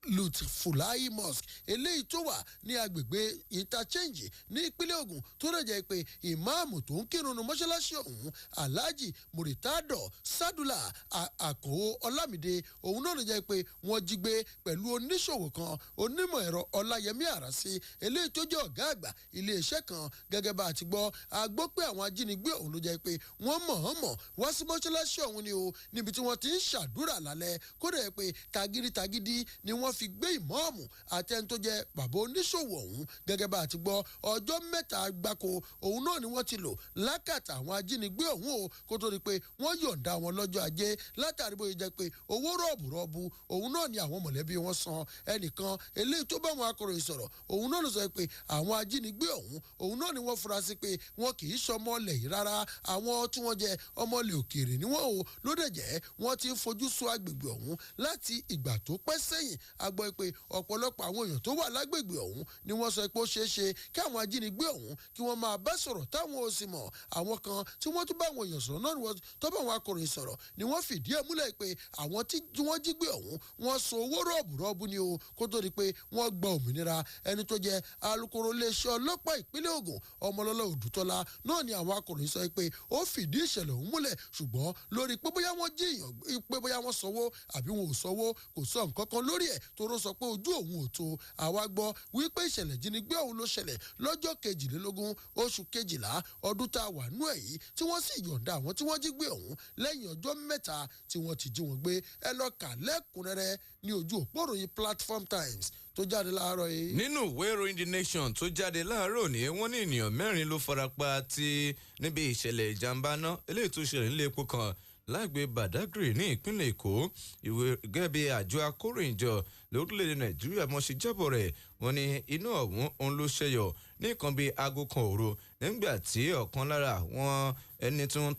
Lutfulai Mosque eléyìí tó wà ní agbègbè interchange ní ìpínlẹ̀ Ògùn, tó rẹ̀ jẹ́ pé ìmáàmù tó ń kírun mọ́ṣáláṣí ọ̀hún Alhaji Muritado Sadula Àkànó Ọlámídé òun náà ló jẹ́ pé wọ́n jí gbé pẹ̀lú oníṣòwò kan onímọ̀ ẹ̀rọ Ọláyẹmí Àràsí eléyìí tó jẹ́ ọ̀gá àgbà iléeṣẹ́ kan. Gẹ́gẹ́ bá a ti gbọ́, a gbọ́ pé àwọn ajínigbé ọ̀hún ló jẹ́ pé wọ́n mọ̀ọ́mọ̀ wá sí mọ́ṣáláṣí ọ̀hún ni o, níbi tí wọ́n ti ń ṣàdúrà lálẹ́, kódà pé tagídítagídí ni wọ́n fi gbé ìmọ̀ọ́mù àtẹni tó jẹ́ bàbá oníṣòwò ọ̀hún. Gẹ́gẹ́ bá a ti gbọ́, ọjọ́ mẹ́ta gbáko òun náà ni wọ́n ti lò lákàtà àwọn ajínigbé ọ̀hún o, kó tó di pé wọ́n yọ̀ǹda wọn lọ́jọ́ ajé látàrí bóyá jẹ́ pé owó rọ̀bùrọ̀bù òun náà ni àwọn mọ̀lẹ́bí wọn san. Ẹnìkan eléyìí tó bá wọn akọ̀ròyìn sọ̀rọ̀ òun náà ló sọ pé àwọn ajínigbé ọ̀hún òun náà ni wọ́n fura sí pé wọn kì í ṣọmọ ilẹ̀ yìí rárá, àwọn tí wọ́n jẹ́ ọmọ ilẹ̀ òkèèrè ni wọ́n o, ló dẹ̀ jẹ́ wọ́n ti ń fojú sọ agbègbè ọ̀hún láti ìgbà tó pẹ́ sẹ́yìn. A gbọ́ pé ọ̀pọ̀lọpọ̀ àwọn èèyàn tó wà lágbègbè ọ̀hún ni wọ́n sọ pé ó ṣeé ṣe kí àwọn ajínigbé ọ̀hún kí wọ́n máa bá sọ̀rọ̀ táwọn ò sì mọ̀. Àwọn kan tí wọ́n tún bá àwọn èèyàn sọ̀rọ̀ náà tó bá àwọn akọ̀ròyìn sọ̀rọ̀ ni wọ́n fìdí ẹ̀ múlẹ̀ pé àwọn tí wọ́n jí gbé ọ̀hún wọ́n san owó rọ̀bùrọ̀bù ni o, kó tó di pé wọ́n gba òmìnira. Ẹni tó jẹ́ alukoro iléeṣẹ́ ọlọ́pàá ìpínlẹ̀ Ògùn Ọmọlọ́lá Òdùtọ́lá náà ni àwọn akọ̀ròyìn sọ pé ó fìdí ìṣẹ̀lẹ̀ ọ̀hún múlẹ̀, ṣùgbọ́n lórí pé bóyá wọ́n jí èèyàn pé bóyá wọ́n sanwó àbí wọn ò sanwó kò sọ nǹkan kan lórí ẹ̀, tóró sọ pé ojú òun ò tó. Àwa gbọ́ wípé ìṣẹ̀lẹ̀ jínigbé ọ̀hún ló ṣẹlẹ̀ lọ́jọ́ 22 oṣù kejìlá ọdún tá a wà nú ẹ̀ yìí, tí wọ́n sì yọ̀ǹda àwọn tí wọ́n jí gbé ọ̀hún lẹ́yìn ọjọ́ mẹ́ta tí wọ́n ti jí wọn gbé. Ẹ lọ kà lẹ́kùnrẹ́rẹ́ ní ojú òpó ìròyìn Platform Times tó jáde láàárọ̀ yìí. Nínú ìwé ìròyìn The Nation tó jáde láàárọ̀ òní, wọ́n ní ènìyàn mẹ́rin ló farapa ti níbi ìṣẹ̀lẹ̀ ìjàmbá náà eléyìí tó ṣẹlẹ̀ nílé epo kan Lágbè Badagry ní ìpínlẹ̀ Èkó. Ìwé gẹ́gẹ́ bí àjọ akóròyìnjọ lórílẹ̀‐èdè Nàìjíríà mọ̀ ṣe jábọ̀ rẹ̀, wọ́n ní iná ọ̀hún òun ló ṣẹyọ ní nǹkan bíi 1:00 òru nígbà tí ọ̀kan lára àwọn ẹni tó ń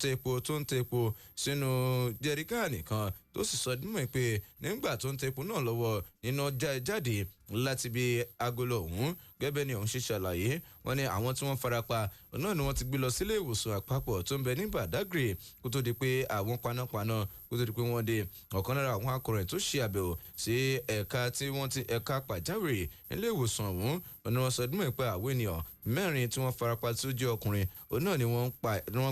tepo sínú jẹríkáànì kan tó sì sọ dímọ̀ pé nígbà tó ń tepo náà lọ́wọ́ iná jáde láti bí agolo ọ̀hún. Gẹ́gẹ́ ni òun ṣe ṣàlàyé, wọ́n ní àwọn tí wọ́n farapa náà ni wọ́n ti gbé lọ sílé ìwòsàn àpapọ̀ tó ń bẹ ní Badagry kó tó di pé àwọn panápaná kó tó di pé wọ́n dé. Ọ̀kan lára àwọn akọ̀ròyìn tó ṣe àbẹ̀wò sí ẹ̀ka tí wọ́n ti ẹ̀ka pàjáwìrì nílé ìwòsàn ọ̀hún ni wọ́n sọ dímọ̀ pé àwọn ènìyàn 4 tí wọ́n farapa tó jẹ́ ọkùnrin òun náà ni wọ́n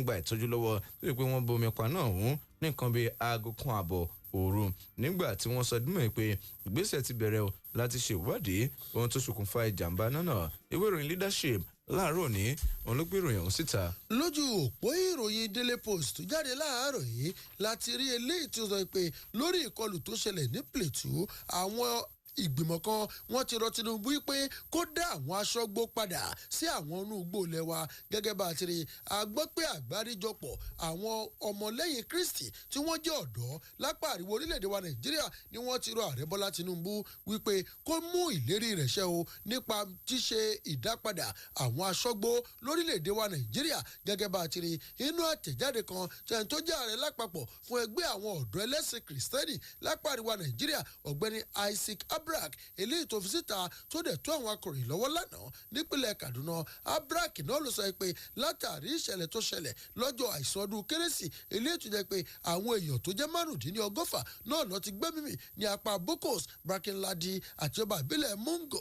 gba ìtọ́jú lọ́wọ́ tó di pé wọ́n bomi pa náà ọ̀hún ní nǹkan bíi 1:30 òru nígbà tí wọ́n sọ dímọ̀ pé ìgbésẹ̀ ti bẹ̀rẹ̀ o láti ṣe ìwádìí ohun tó ṣokùnfà ìjàmbá náà. Ìwé ìròyìn Leadership láàárọ̀ ní òun ló gbé ìròyìn ọ̀hún síta. Lójú òpó ìròyìn Daily Post tó jáde láàárọ̀ yìí láti rí eléyìí tí ó sọ pé lórí ìkọlù tó ṣẹlẹ̀ ní Plateau, àwọn ìgbìmọ̀ kan wọ́n ti rọ Tinubu pé kó dá àwọn aṣọ́gbó padà sí àwọn inú igbó ilẹ̀ wa. Gẹ́gẹ́ bá a ti rí, a gbọ́ pé àgbáríjọpọ̀ àwọn ọmọlẹ́yìn Kristi tí wọ́n jẹ́ ọ̀dọ́ lápá àríwá orílẹ̀-èdè wa Nàìjíríà ni wọ́n ti rọ Ààrẹ Bọ́lá Tinubu wípé kó mú ìlérí rẹ̀ ṣẹ o nípa ṣíṣe ìdápadà àwọn aṣọ́gbó lórílẹ̀-èdè wa Nàìjíríà. Gẹ́gẹ́ bá a ti rí inú àtẹ̀jáde kan tẹ̀yìn tó jẹ́ ààrẹ lápapọ̀ fún ẹgbẹ́ àwọn ọ̀dọ́ ẹlẹ́sìn Kristẹni lápá àríwá Nàìjíríà, Ọ̀gbẹ́ni Isaac Abrak, eléyìí tó fi síta tó dẹ̀ tó àwọn akọ̀ròyìn lọ́wọ́ lánàá nípínlẹ̀ Kaduna. Abrak náà ló sọ pé látàrí ìṣẹ̀lẹ̀ tó ṣẹlẹ̀ lọ́jọ́ àìsàn ọdún kérésì, eléyìí tó jẹ́ pé àwọn èèyàn tó jẹ́ 195 náà lọ ti gbẹ́mìmì ní apá Bokos, Brakinladi àti ọba ìbílẹ̀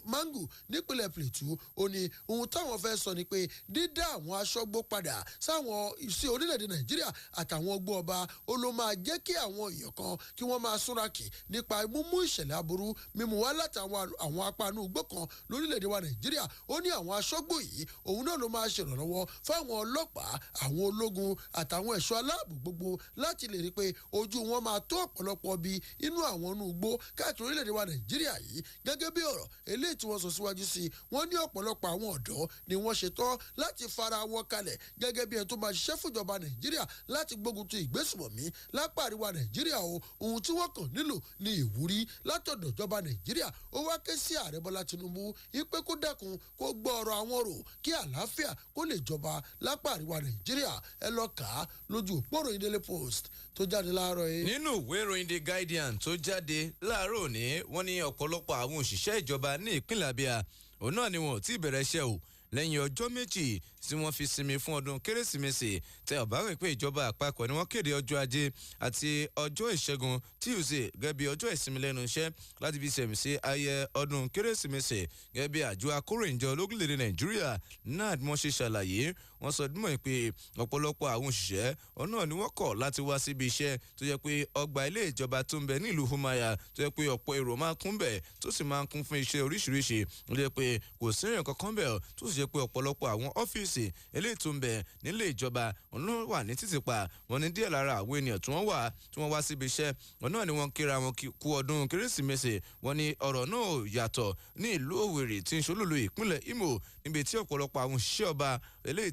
Mangu nípínlẹ̀ Plateau. Ó ní ohun táwọn fẹ́ sọ ni pé dídá àwọn aṣọ́gbó padà sáwọn sí orílẹ̀-èdè Nàìjíríà àtàwọn ọgbó ọba ó ló máa jẹ́ kí àwọn èèyàn kan kí wọ́n máa súnrakì nípa mímú ìṣẹ̀lẹ̀ aburú mímú wá látàwọn àwọn apánú igbó kan lórílẹ̀‐èdè wa Nàìjíríà. Ó ní àwọn aṣọ́gbó yìí òun náà ló máa ṣèrànlọ́wọ́ fáwọn ọlọ́pàá, àwọn ológun àtàwọn ẹ̀ṣọ́ aláàbò gbogbo láti lè rí i pé ojú wọn máa tó ọ̀pọ̀lọpọ̀ bí inú àwọn inú igbó káàkiri orílẹ̀‐èdè wa Nàìjíríà yìí. Gẹ́gẹ́ bí ọ̀rọ̀ eléyìí tí wọ́n sọ síwájú sí i, wọ́n ní ọ̀pọ̀lọpọ̀ àwọn ọ̀dọ́ ni wọ́n ṣetán láti fara wọn kalẹ̀ gẹ́gẹ́ bí ẹni tó máa ṣiṣẹ́ fúnjọba Nàìjíríà láti gbógun ti ìgbésùmọ̀mí lápá àríwá Nàìjíríà o. Ohun tí wọ́n kàn nílò ni ìwúrí látọ̀dọ̀ ìjọba Nàìjíríà. Ó wá ké sí Ààrẹ Bọ́lá Tinubu ipe kó dákun kó gbọ́ ọ̀rọ̀ àwọn rò kí àlàáfíà kó lè jọba lápá àríwá Nàìjíríà. Ẹ lọ kà á lójú òpó ìròyìn Daily Post tó jáde láàárọ̀ yìí. Nínú ìwé ìròyìn The Guardian tó jáde láàárọ̀ òní, wọ́n ní ọ̀pọ̀lọpọ̀ àwọn òṣìṣẹ́ ìjọba ní ìpínlẹ̀ Abia òun náà ni wọn ò tí ì bẹ̀rẹ̀ iṣẹ́ o lẹ́yìn ọjọ́ 2 tí wọ́n fi sinmi fún ọdún kérésìmesì. Tẹ ọ̀bá rẹ̀ pé ìjọba àpapọ̀ ni wọ́n kéde ọjọ́ ajé àti ọjọ́ ìṣẹ́gun Tuesday gẹ́gẹ́ bí ọjọ́ ìsinmi lẹ́nu iṣẹ́ láti fi sẹ̀mí sí ayẹyẹ ọdún kérésìmesì. Gẹ́gẹ́ bí àjọ akóròyìnjọ lórílẹ̀‐èdè Nàìjíríà NAD wọ́n ṣe ṣàlàyé, wọ́n sọ dímọ̀ pé ọ̀pọ̀lọpọ̀ àwọn òṣìṣẹ́ ọ̀nà ni wọ́n kọ̀ láti wá síbi iṣẹ́ tó jẹ́ pé ọgbà ilé ìjọba tó ń bẹ nílùú Humaya tó jẹ́ pé ọ̀pọ̀ èrò máa kún bẹ̀ tó sì máa kún fún iṣẹ́ oríṣiríṣi tó jẹ́ pé kò sí èèyàn kankan bẹ̀ tó sì jẹ́ pé ọ̀pọ̀lọpọ̀ àwọn ọ́fíìsì eléyìí tó ń bẹ nílé ìjọba ọ̀nà wà ní títìpa. Wọ́n ní díẹ̀ lára àwọn ènìyàn tí wọ́n wá síbi iṣẹ́ ọ̀nà ni wọ́n kíra wọn kú ọdún kérésìmesì. Wọ́n ní ọ̀rọ̀ náà yàtọ̀ ní ìlú Òwèrì tí ń ṣolúlu ìpínlẹ̀ Imo níbi tí ọ̀pọ̀lọpọ̀ àwọn òṣìṣẹ́ ọba eléyìí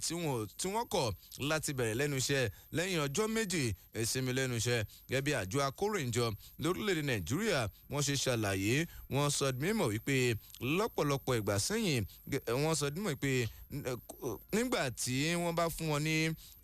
tí wọ́n kọ̀ láti bẹ̀rẹ̀ lẹ́nu iṣẹ́ lẹ́yìn ọjọ́ 2 ìsinmi lẹ́nu iṣẹ́. Gẹ́gẹ́ bí àjọ akóròyìnjọ lórílẹ̀‐èdè Nàìjíríà wọ́n ṣe ṣàlàyé, wọ́n sọ mímọ̀ wípé lọ́pọ̀lọpọ̀ ìgbà sẹ́yìn wọ́n sọ mímọ̀ pé nígbà tí wọ́n bá fún wọn ní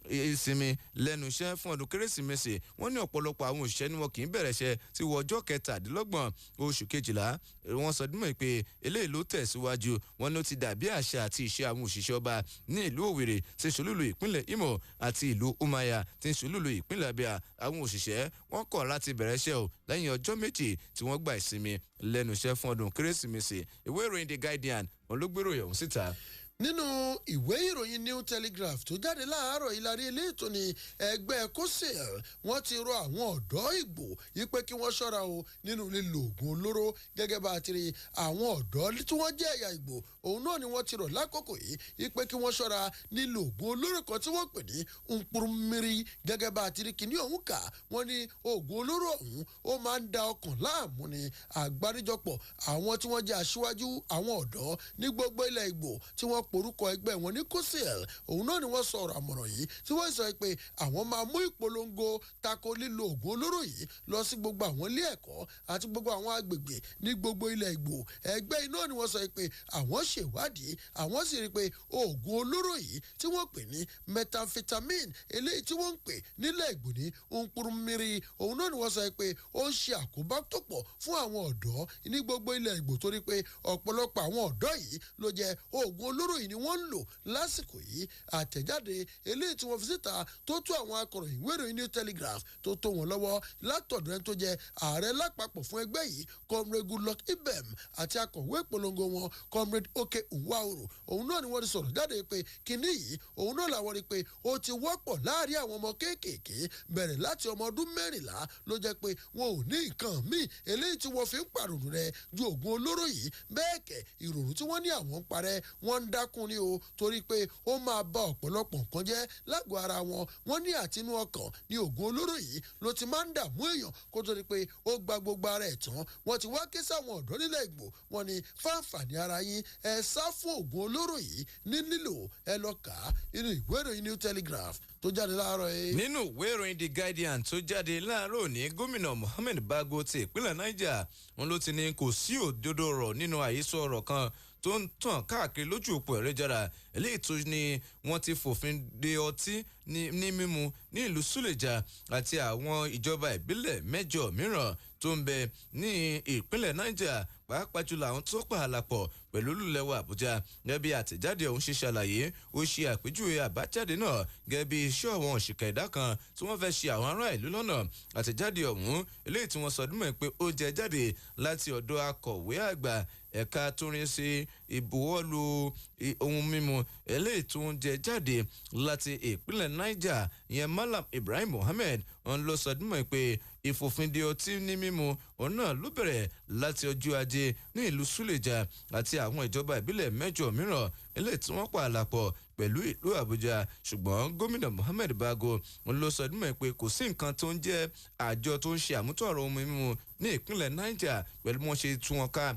ìsinmi lẹ́nu iṣẹ́ fún ọdún kérésìmesì, wọ́n ní ọ̀pọ̀lọpọ̀ àwọn òṣìṣẹ́ ni wọn kì í bẹ̀rẹ̀ iṣẹ́ tí wọ ọjọ́ 27 oṣù kejìlá. Wọ́n sọ dímọ̀ pé eléyìí ló tẹ̀síwájú. Wọ́n ló ti dàbí àṣà àti ìṣe àwọn òṣìṣẹ́ ọba ní ìlú Òwèrè tí ṣolúlu ìpínlẹ̀ Imo àti ìlú Umuahia tí ṣolúlu ìpínlẹ̀ Abia. Àwọn òṣìṣẹ́ wọ́n kọ̀ láti bẹ̀rẹ̀ iṣẹ́ o lẹ́yìn ọjọ́ 2 tí wọ́n gba ìsinmi lẹ́nu iṣẹ́ fún ọdún kérésìmesì. Ìwé ìròyìn The Guardian òun ló gbéròyìn ọ̀hún síta. Nínú ìwé ìròyìn New Telegraph tó jáde láàárọ̀ ìlàrí eléètò ní ẹgbẹ́ kosel wọ́n ti rọ àwọn ọ̀dọ́ Ìgbò yìí pé kí wọ́n ṣọ́ra o nínú lílo oògùn olóró. Gẹ́gẹ́ bá a ti rí àwọn ọ̀dọ́ tí wọ́n jẹ́ ẹ̀yà Ìgbò òun náà ni wọ́n ti rọ̀ lákòókò yìí pé kí wọ́n ṣọ́ra nílò oògùn olóró kan tí wọ́n pè ní nkurumiri. Gẹ́gẹ́ bá a ti rí kíní ọ̀hún kà, wọ́n ní oògùn olóró ọ̀hún ó máa ń da ọkàn láàmú ni. Àgbáríjọpọ̀ àwọn tí wọ́n jẹ́ aṣíwájú àwọn ọ̀dọ́ ní gbogbo ilẹ̀ Ìgbò tí wọ́n Wọ́n porúkọ ẹgbẹ́ wọn ní COSIEL. Òun náà ni wọ́n sọ ọ̀rọ̀ àmọ̀ràn yìí, tí wọ́n sọ pé àwọn máa mú ìpolongo tako lílo oògùn olóró yìí lọ sí gbogbo àwọn ilé ẹ̀kọ́ àti gbogbo àwọn agbègbè ní gbogbo ilẹ̀ Ìgbò. Ẹgbẹ́ iná ni wọ́n sọ pé àwọn ṣèwádìí, àwọn sì rí i pé oògùn olóró yìí tí wọ́n pè ní methamphetamine, eléyìí tí wọ́n ń pè nílẹ̀ Ìgbò ní mkpụrụmmiri, òun náà ni wọ́n sọ pé ó ń ṣe àkóbá tó pọ̀ fún àwọn ọ̀dọ́ ní gbogbo ilẹ̀ Ìgbò, torí pé ọ̀pọ̀lọpọ̀ àwọn ọ̀dọ́ yìí ló jẹ́ oògùn olóró yìí ni wọ́n ń lò lásìkò yìí. Àtẹ̀jáde eléyìí tí wọ́n fi síta tó tó àwọn akọ̀ròyìn ìwé ìròyìn New Telegraph tó tó wọn lọ́wọ́ látọ̀dọ̀ ẹni tó jẹ́ ààrẹ lápapọ̀ fún ẹgbẹ́ yìí, Comrade Goodluck Ibem, àti akọ̀wé ìpolongo wọn, Comrade Oke Nwauru, òun náà ni wọ́n ti sọ̀rọ̀ jáde pé kinní yìí, òun náà làwọn rí pé ó ti wọ́pọ̀ láàrin àwọn ọmọ kéékèèké, bẹ̀rẹ̀ láti ọmọ ọdún 14, ló jẹ́ pé wọn ò ní nǹkan míì eléyìí tí wọ́n fi ń pàrònú rẹ̀ ju oògùn olóró yìí. Bẹ́ẹ̀ kẹ̀, ìrònú tí wọ́n ní àwọn ń parẹ́, wọ́n ń dákún ní o, torí pé ó máa ba ọ̀pọ̀lọpọ̀ nǹkan jẹ́ lágọ̀ọ́ ara wọn. Wọ́n ní àtinú ọkàn ní oògùn olóró yìí ló ti máa ń dààmú èèyàn kó tó di pé ó gba gbogbo ara ẹ̀ tán. Wọ́n ti wá ké sáwọn ọ̀dọ́ nílẹ̀ Ìgbò, wọ́n ní fáǹfààní ara yín, ẹ sá fún oògùn olóró yìí ní lílò. Ẹ lọ kà á inú ìwé ìròyìn New Telegraph tó jáde láàárọ̀ yìí. Nínú ìwé ìròyìn The Guardian tó jáde láàárọ̀ òní, Gómìnà Mohammed Bago ti ìpínlẹ̀ Niger, wọn ló ti ní kò sí òdodo ọ̀rọ̀ nínú àhesọ ọ̀rọ̀ kan tó ń tàn káàkiri lójú òpó ẹ̀rẹ́jára, eléyìí tó ní wọ́n ti fòfin de ọtí ní mímu ní ìlú Suleja àti àwọn ìjọba ìbílẹ̀ mẹ́jọ mìíràn tó ń bẹ ní ìpínlẹ̀ Niger, pàápàá jùlọ àwọn tó pààlà pọ̀ pẹ̀lú olúlẹ̀wọ̀ Àbújá. Gẹ́gẹ́ bí àtẹ̀jáde ọ̀hún ṣe ṣàlàyé, ó ṣe àpèjúwe àbájáde náà gẹ́gẹ́ bí iṣẹ́ àwọn òṣìkà ẹ̀dá kan tí wọ́n fẹ́ ṣe àwọn ará ìlú lọ́nà. Àtẹ̀jáde ọ̀hún, eléyìí tí wọ́n sọ dúnmọ̀ pé ó jẹ jáde láti ọ̀dọ̀ akọ̀wé àgbà ẹ̀ka tó ń ṣe ìbuwọ́lù ohun mímu, eléyìí tó ń jẹ jáde láti ìpínlẹ̀ Niger, ìyẹn Malam Ibrahim Mohammed, òun ló sọ dúnmọ̀ pé ìfòfinde ọtí ní mímu òun náà ló bẹ̀rẹ̀ láti ọjọ́ Ajé ní ìlú Suleja àti àwọn ìjọba ìbílẹ̀ mẹ́jọ mìíràn eléyìí tí wọ́n pààlà pọ̀ pẹ̀lú ìlú Àbújá. Ṣùgbọ́n Gómìnà Mohammed Bago ló sọ dúnmọ̀ pé kò sí nǹkan tó ń jẹ́ àjọ tó ń ṣe àmútọ̀rọ̀ ohun mímu ní ìpínlẹ̀ Niger pẹ̀lú bí wọ́n ṣe tú wọn ká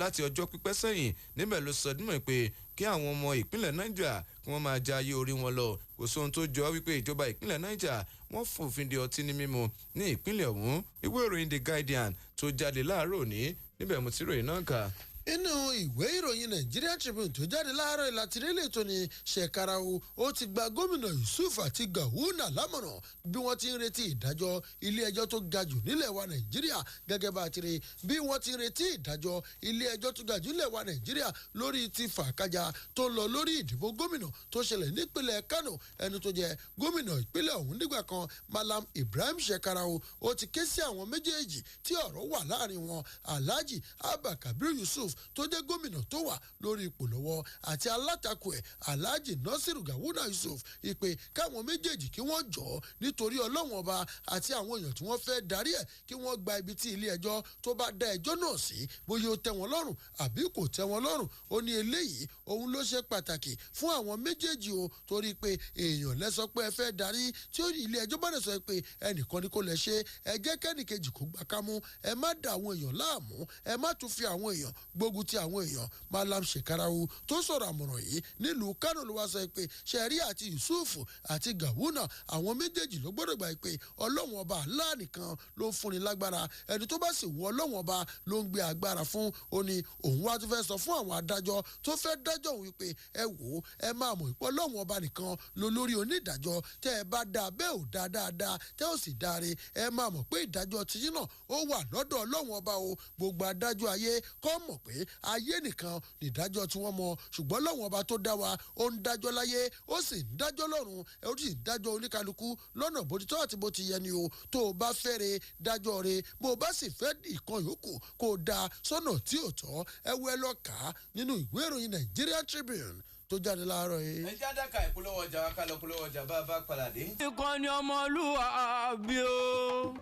láti ọjọ́ pípẹ́ sẹ́yìn. Níbẹ̀ ló sọ dúnmọ̀ pé kí àwọn ọmọ ìpínlẹ̀ Niger kí wọ́n máa jayé orí wọn lọ, kò sóhun tó jọ wípé ìjọba ìpínlẹ̀ Niger wọ́n fòfin de ọtí ní mímu ní ìpínlẹ̀ ọ̀hún. Ìwé ìròyìn The Guardian tó jáde láàárọ̀ òní, níbẹ̀ mo ti ròyìn náà kà. Inú ìwé ìròyìn Nigerian Tribune tó jáde láàárọ̀, ìlàtìrẹ́lẹ̀ tó ní Shekarau ó ti gba Gómìnà Yusuf àti Gawuna lámọ̀ràn bí wọ́n ti ń retí ìdájọ́ ilé ẹjọ́ tó ga jù nílẹ̀ wa Nàìjíríà. Gẹ́gẹ́ bá a ti rí bí wọ́n ti ń retí ìdájọ́ ilé ẹjọ́ tó ga jù nílẹ̀ wa Nàìjíríà lórí ti fàákájà tó lọ lórí ìdìbò gómìnà tó ṣẹlẹ̀ nípìnlẹ̀ Kano, ẹni tó jẹ́ gómìnà ìpínlẹ̀ ọ̀hún nígbà kan, Malam Ibrahim Shekarau, ó ti ké sí àwọn méjèèjì tí ọ̀rọ̀ wà láàrin wọn, Alhaji Abba Kabir Yusuf tó jẹ́ gómìnà tó wà lórí ipò lọ́wọ́ àti alátakò ẹ̀, Alhaji Nasiru Gawuna Yusuf, ìpè káwọn méjèèjì kí wọ́n jọ̀ọ́ nítorí Ọlọ́wọ́n Ọba àti àwọn èèyàn tí wọ́n fẹ́ darí ẹ̀, kí wọ́n gba ibi tí ilé ẹjọ́ tó bá dá ẹjọ́ náà sí, bóyá ó tẹ́ wọn lọ́rùn àbí kò tẹ́ wọn lọ́rùn. Ó ní eléyìí òun ló ṣe pàtàkì fún àwọn méjèèjì o, torí pé èèyàn lẹ́sọ pé ẹ fẹ́ darí, tí ó ilé ẹjọ́ bá dẹ̀ sọ pé ẹnìkan ni kò lè ṣe, ẹ jẹ́ kẹ́nìkejì kó gbà kámú. Ẹ má da àwọn èèyàn láàmú, ẹ má tún fi àwọn èèyàn gbógun ti àwọn èèyàn. Malam Shekarau tó sọ̀rọ̀ àmọ̀ràn yìí nílùú Kánò ló wá sọ pé Sẹ̀rí àti Yusuf àti Gawuna, àwọn méjèèjì ló gbọ́dọ̀ gbà pé Ọlọ́wọ́n Ọba Allah nìkan ló ń fúnni lágbára, ẹni tó bá sì wù Ọlọ́wọ́n Ọba ló ń gbé agbára fún. Ó ní òun wá tún fẹ́ sọ fún àwọn adájọ́ tó fẹ́ dájọ́ òun wípé ẹ wò ó, ẹ máa mọ̀ ìpọ́ Ọlọ́wọ́n Ọba nìkan ló lórí onídàájọ́. Tẹ́ ẹ bá dáa bẹ́ẹ̀ ò dáa dáadáa, tẹ́ ò sì dáre, ẹ máa mọ̀ pé ìdájọ́ tiyín náà ó wà lọ́dọ̀ Ọlọ́wọ́n Ọba o. Gbogbo adájọ́ ayé kọ́ mọ̀ pé ayé nìkan nìdájọ́ tí wọ́n mọ̀, ṣùgbọ́n Ọlọ́wọ́n Ọba tó dá wa, ó ń dájọ́ láyé, ó sì ń dájọ́ lọ́run, ó sì ń dájọ́ oníkálukú lọ́nà bó ti tọ́ àti bó ti yẹ ni o. Tó o bá fẹ́re, dájọ́ re. Bó o bá sì fẹ́ ìkan yòókù kó o da sọ́nà tí ò tọ́, ẹ wẹ́ lọ kà á nínú ìwé ìròyìn Nigerian Tribune tó jáde láàárọ̀ yìí. Ẹ já dáka ìpolówó ọjà wa, ká lọ polówó ọjà bá a bá padà dé. Ìkànnì ọmọlúwàbí o.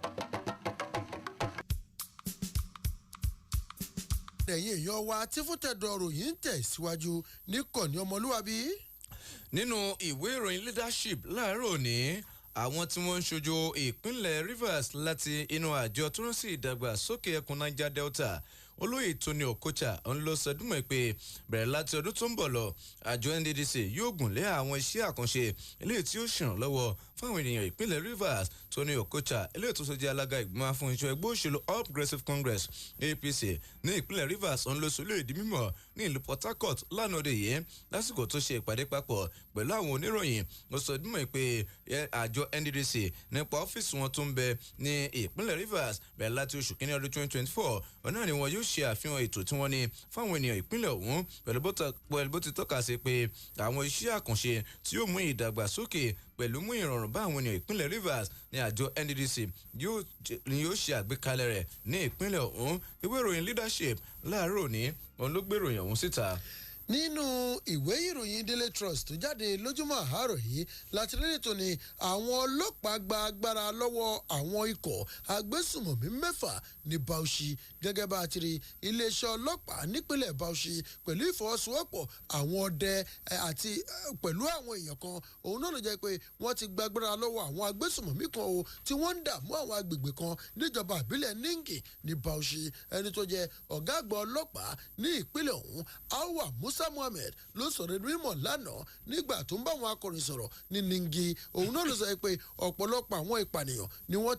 Ẹ̀yin èèyàn wa, tí fún tẹ̀dọ̀ ròyìn ń tẹ̀ síwájú níkànnì ọmọlúwàbí. Nínú ìwé ìròyìn Leadership láàárọ̀ òní, àwọn tí wọ́n ń ṣojú ìpínlẹ̀ Rivers láti inú àjọ tó ń sí ìdàgbàsókè ẹkùn Niger Delta, Olóyè Tony Okocha ń lọ sọdúnmọ́ pé bẹ̀rẹ̀ láti ọdún tó ń bọ̀ lọ, àjọ NDDC yóò gùn lé àwọn iṣẹ́ àkànṣe eléyìí tí ó ṣèrànlọ́wọ́ fáwọn ènìyàn ìpínlẹ̀ Rivers. Tony Okocha, eléyìí tó jẹ́ alága ìgbìmọ̀ afúnṣọ ẹgbẹ́ òṣèlú All Progressives Congress, APC, ní ìpínlẹ̀ Rivers, ń lọ sọ lóye di mímọ̀ ní ìlú Port Harcourt lánàá òde yìí lásìkò tó ṣe ìpàdé papọ̀ pẹ̀lú àwọn oníròyìn. Ó sọ dímọ̀ pé àjọ NDDC nípa ọ́fíìsì wọn tó ń bẹ ní ìpínlẹ̀ Rivers, bẹ̀rẹ̀ láti oṣù kínní ọdún 2024, ọ̀nà ni wọn yóò ṣe àfihàn ètò tí wọ́n ní fáwọn ènìyàn ìpínlẹ̀ ọ̀hún, pẹ̀lú bó ti tọ́ka sí pé àwọn iṣẹ́ àkànṣe tí yóò mú ìdàgbàsókè pẹ̀lú mú ìrọ̀rùn bá àwọn ènìyàn ìpínlẹ̀ Rivers ní àjọ NDDC ni yóò ṣe àgbékalẹ̀ rẹ̀ ní ìpínlẹ̀ ọ̀hún. Ìwé ìròyìn Leadership láàárọ̀ òní, òun ló gbé ìròyìn ọ̀hún síta. Nínú ìwé ìròyìn Daily Trust tó jáde lójúmọ́ àárọ̀ yìí láti rí ètò ní àwọn ọlọ́pàá gba agbára lọ́wọ́ àwọn ikọ̀ agbésùmọ̀mí 6 ní Bauchi. Gẹ́gẹ́ bá a ti rí, iléeṣẹ́ ọlọ́pàá nípínlẹ̀ Bauchi pẹ̀lú ìfọwọ́sowọ́pọ̀ àwọn ọdẹ àti pẹ̀lú àwọn èèyàn kan, òun náà ló jẹ́ pé wọ́n ti gba agbára lọ́wọ́ àwọn agbésùmọ̀mí kan o tí wọ́n ń dààmú àwọn agbègbè kan níjọba ìbílẹ̀ Ningi ní Bauchi. Ẹni tó jẹ́ ọ̀gá àgbà ọlọ́pàá ní ìpínlẹ̀ ọ̀hún, Awa Musa Muhammed, ló sọ̀rọ̀ mímọ̀ lánàá nígbà tó ń bá àwọn akọ̀ròyìn sọ̀rọ̀ ní Ningi. Òun náà ló sọ pé ọ̀pọ̀lọpọ̀ àwọn ìpànìyàn ni wọ́n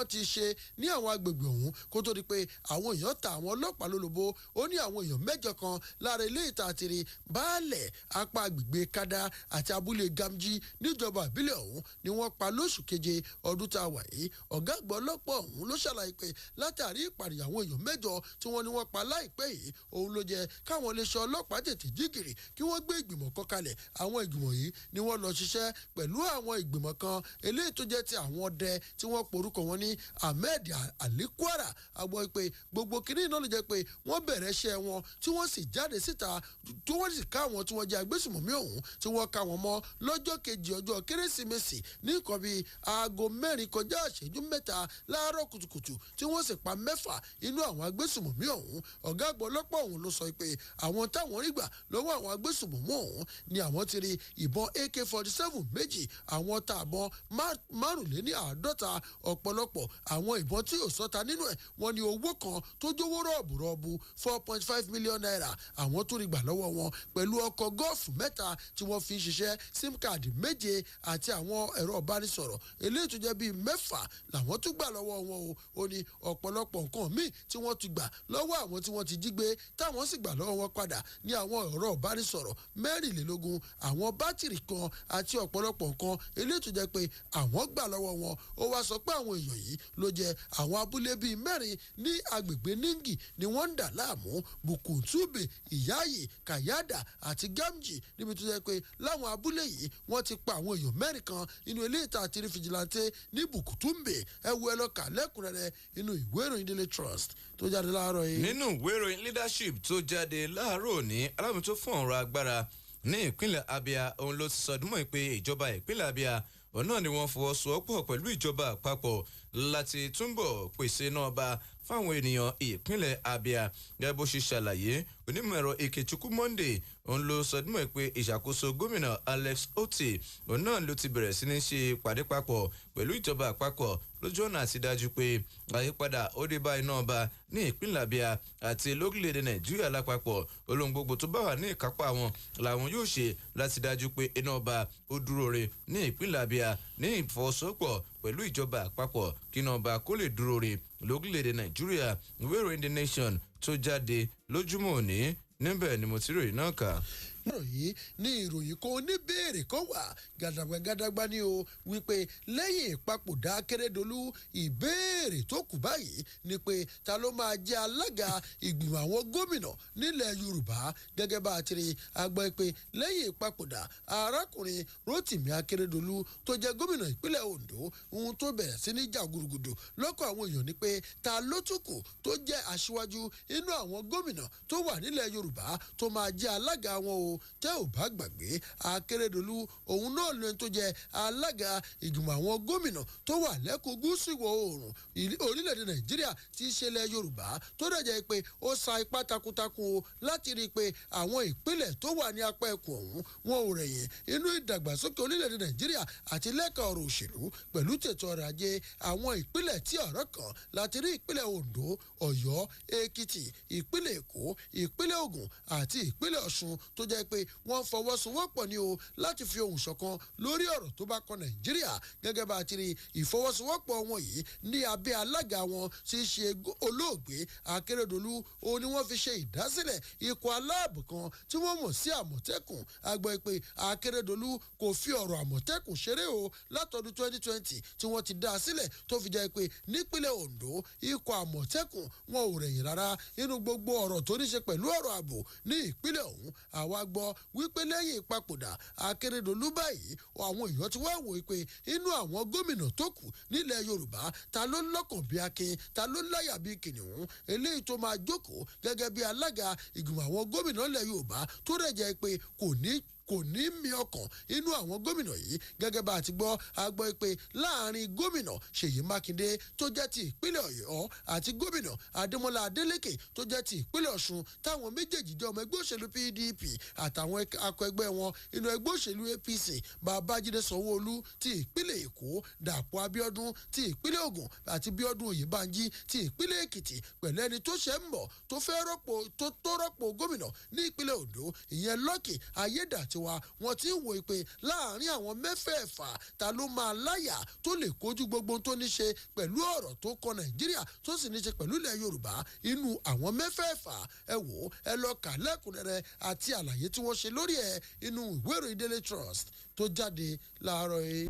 ti ṣe ní àwọn agbègbè ọ̀hún kó tó di pé àwọn èèyàn ta àwọn ọlọ́pàá lólobó. Ó ní àwọn èèyàn 8 kan lára ilé ìta àtìrí baálẹ̀ apá agbègbè Kada àti abúlé Gamji níjọba ìbílẹ̀ ọ̀hún ni wọ́n pa lóṣù keje ọdún tá a wà yìí. Ọ̀gá àgbà ọlọ́pàá ọ̀hún ló ṣàlàyé pé látàrí ìpànìyàn àwọn èèyàn 8 tí wọ́n ní wọ́n pa láìpẹ́ yìí, òun ló jẹ́ káwọn iléeṣẹ́ ọlọ́pàá tètè jígìrì kí wọ́n gbé ìgbìmọ̀ kan kalẹ̀. Àwọn ìgbìmọ̀ yìí ni wọ́n lọ ṣiṣẹ́ pẹ̀lú àwọn ìgbìmọ̀ kan eléyìí tó jẹ́ ti àwọn ọdẹ tí wọ́n porúkọ wọn ní Ahmed Alikwara. A gbọ́ pé gbogbo kínní náà ló jẹ́ pé wọ́n bẹ̀rẹ̀ iṣẹ́ wọn tí wọ́n sì jáde síta, tí wọ́n sì ká àwọn tí wọ́n jẹ́ agbésùmọ̀mí ọ̀hún, tí wọ́n ká wọn mọ́ lọ́jọ́ kejì ọjọ́ Kérésìmesì ní nǹkan bíi 3:03 láàárọ̀ kùtùkùtù, tí wọ́n sì pa 6 inú àwọn agbésùmọ̀mí ọ̀hún. Ọ̀gá àgbà ọlọ́pàá ọ̀hún ló sọ pé àwọn táwọn rí gbà lọ́wọ́ àwọn agbésùmọ̀mí ọ̀hún ni àwọn ti rí ìbọn AK-47 méjì, àwọn tààbọn 55, ọ̀pọ̀lọpọ̀ àwọn ìbọn tí ò sọ́ta nínú ẹ̀. Wọ́n ní owó kan tó jówó rọ̀bùrọ̀bù 4.5 million naira àwọn tó rí gbà lọ́wọ́ wọn, pẹ̀lú ọkọ̀ gọ́ọ̀fù 3 tí wọ́n fi ń ṣiṣẹ́, sim card 7 àti àwọn ẹ̀rọ ìbánisọ̀rọ̀ eléyìí tó jẹ́ bíi 6 làwọn tún gbà lọ́wọ́ wọn o. Ó ní ọ̀pọ̀lọpọ̀ nǹkan míì tí wọ́n ti gbà lọ́wọ́ àwọn tí wọ́n ti jí gbé táwọn sì gbà lọ́wọ́ wọn padà ní àwọn ẹ̀rọ ìbánisọ̀rọ̀ 24, àwọn bátìrì kan àti ọ̀pọ̀lọpọ̀ nǹkan eléyìí tó jẹ́ pé àwọn gbà lọ́wọ́ wọn. Ó wá sọ pé àwọn èèyàn yìí ló jẹ́ àwọn abúlé bíi 4 ní agbègbè Ningi ni wọ́n ń dà láàmú: Bukuntube, Ìyáyì, Kayada àti Gamji, níbi tó jẹ́ pé láwọn abúlé yìí wọ́n ti pa àwọn èèyàn 4 kan inú ilé ìta àti fìjìláńtẹ́ ní Bukutumbe. Ẹ wo, ẹ lọ kà lẹ́kùnrẹ́rẹ́ inú ìwé ìròyìn Daily Trust tó jáde láàárọ̀ yìí. Nínú ìwé ìròyìn Leadership tó jáde láàárọ̀ òní, alábòójútó fún ọ̀rọ̀ agbára ní ìpínlẹ̀ Abia, òun ló ti sọdúnmọ́ pé ìjọba ìpínlẹ̀ Abia, òun náà ni wọ́n fọwọ́sowọ́pọ̀ pẹ̀lú ìjọba àpapọ̀ láti túnbọ̀ pèsè iná ọba fáwọn ènìyàn ìpínlẹ̀ Abia. Gẹ́gẹ́ bó ṣe ṣàlàyé, onímọ̀ ẹ̀rọ Ikechukwu Monday, òun ló sọdúnmọ́ pé ìṣàkóso gómìnà Alex Otti, òun náà ló ti bẹ̀rẹ̀ sí ní ṣe ìpàdé papọ̀ pẹ̀lú ìjọba àpapọ̀ lójú ọ̀nà àti dájú pé àyípadà ó dé bá iná ọba ní ìpínlẹ̀ Abia àti lórílẹ̀‐èdè Nàìjíríà lápapọ̀. Olóhùn gbogbo tó bá wà ní ìkápá wọn làwọn yóò ṣe láti dájú pé iná ọba ó dúró re ní ìpínlẹ̀ Abia ní ìfọwọ́sowọ́pọ̀ pẹ̀lú ìjọba àpapọ̀, kí iná ọba kó lè dúró re lórílẹ̀‐èdè Nàìjíríà. Ìwé ìròyìn The Nation tó jáde lójúmọ́ òní, níbẹ̀ ni mo ti ròyìn náà kà. Ìròyìn ní ìròyìn kan oníbèrè kan wà gàdàgbà gàdàgbà ni o, wípé lẹ́yìn ìpapòdà Akérèdọ́lù, ìbéèrè tó kù báyìí ni pé ta ló máa jẹ́ alága ìgbìmọ̀ àwọn gómìnà nílẹ̀ Yorùbá? Gẹ́gẹ́ bá a ti rí agbọ́ pé lẹ́yìn ìpapòdà arákùnrin Rotimi Akérèdọ́lù tó jẹ́ gómìnà ìpínlẹ̀ Ondo, ohun tó bẹ̀rẹ̀ sí ní jà gùrùgùdù lọ́kọ̀ àwọn èèyàn ni pé ta ló tún kù tó jẹ́ aṣíwájú inú àwọn gómìnà tó wà nílẹ̀ Yorùbá tó máa jẹ́ alága wọn o. O tẹ́ ò bá gbàgbé, Akérèdọ́lù òun náà lóyún tó jẹ́ alága ìgbìmọ̀ àwọn gómìnà tó wà lẹ́kọ̀ọ́ gúúsù ìwọ̀ oòrùn orílẹ̀-èdè Nàìjíríà tí í ṣẹlẹ̀ Yorùbá, tó dẹ̀ jẹ́ pé ó sa ipá takuntakun o láti rí i pé àwọn ìpínlẹ̀ tó wà ní apá ẹkùn ọ̀hún wọn ò rẹ̀yìn inú ìdàgbàsókè orílẹ̀-èdè Nàìjíríà àti lẹ́ka ọ̀rọ̀ òṣèlú pẹ̀lú tètò ọrọ̀ ajé. Àwọn ìpínlẹ̀ tí ọ̀rọ̀ kàn láti rí ìpínlẹ̀ Ondo, Ọ̀yọ́, Èkìtì, ìpínlẹ̀ Èkó, ìpínlẹ̀ Ògùn àti ìpínlẹ̀ Ọ̀ṣun, tó jẹ́ pé wọ́n fọwọ́sowọ́pọ̀ ní o láti fi ohùn ṣọ̀kan lórí ọ̀rọ̀ tó bá kan Nàìjíríà. Gẹ́gẹ́ bá a ti rí ìfọwọ́sowọ́pọ̀ wọn yìí ní abẹ́ alága wọn tí í ṣe olóògbé Akérèdọ́lù, òun ni wọ́n fi ṣe ìdásílẹ̀ ikọ̀ aláàbò kan tí wọ́n mọ̀ sí Àmọ̀tẹ́kùn. A gbọ́ pé Akérèdọ́lù kò fi ọ̀rọ̀ Àmọ̀tẹ́kùn ṣeré o látọdún 2020 tí wọ́n ti dá a sílẹ̀, tó fi jẹ́ pé nípínlẹ̀ Ondo, ikọ̀ Àmọ̀tẹ́kùn wọn ò rẹ̀yìn rárá nínú gbogbo ọ̀rọ̀ tó ní ṣe pẹ̀lú ọ̀rọ̀ ààbò ní ìpínlẹ̀ ọ̀hún. Àwa gbọ́ wípé lẹ́yìn ìpapòdà Akérèdọ́lù báyìí, àwọn èèyàn ti wá wò pé inú àwọn gómìnà tó kù nílẹ̀ Yorùbá, ta ló lọ́kàn bí akin, ta ló láyà bí kìnìún, eléyìí tó máa jókòó gẹ́gẹ́ bí alága ìgbìmọ̀ àwọn gómìnà ilẹ̀ Yorùbá, tó rẹ̀ jẹ́ pé kò ní mi ọkàn inú àwọn gómìnà yìí. Gẹ́gẹ́ bá a ti gbọ́, a gbọ́ pé láàrin Gómìnà Ṣèyí Mákindé tó jẹ́ ti ìpínlẹ̀ Ọ̀yọ́ àti Gómìnà Adémọ́lá Adélékè tó jẹ́ ti ìpínlẹ̀ Ọ̀ṣun, táwọn méjèèjì jẹ́ ọmọ ẹgbẹ́ òṣèlú PDP, àtàwọn akọ ẹgbẹ́ wọn inú ẹgbẹ́ òṣèlú APC, Babájídé Sanwó-Olú ti ìpínlẹ̀ Èkó, Dàpọ̀ Abíọ́dún ti ìpínlẹ̀ Ògùn àti Bíọ́dún Oyèbánjí ti ìpínlẹ̀ Èkìtì, pẹ̀lú ẹni tó ṣẹ̀ ń bọ̀ tó fẹ́ rọ́pò tó rọ́pò gómìnà ní ìpínlẹ̀ Oǹdó, ìyẹn Lucky Ayédàtiwa, wọ́n ti ń wò pé láàrin àwọn mẹ́fẹ̀ẹ̀fà, ta ló máa láyà tó lè kojú gbogbo tó ní ṣe pẹ̀lú ọ̀rọ̀ tó kọ Nàìjíríà, tó sì ní ṣe pẹ̀lú ilẹ̀ Yorùbá inú àwọn mẹ́fẹ̀ẹ̀fà? Ẹ wò ó, ẹ lọ kà lẹ́kùnrẹ́rẹ́ àti àlàyé tí wọ́n ṣe lórí ẹ̀ inú ìwé ìròyìn Daily Trust tó jáde láàárọ̀ yìí.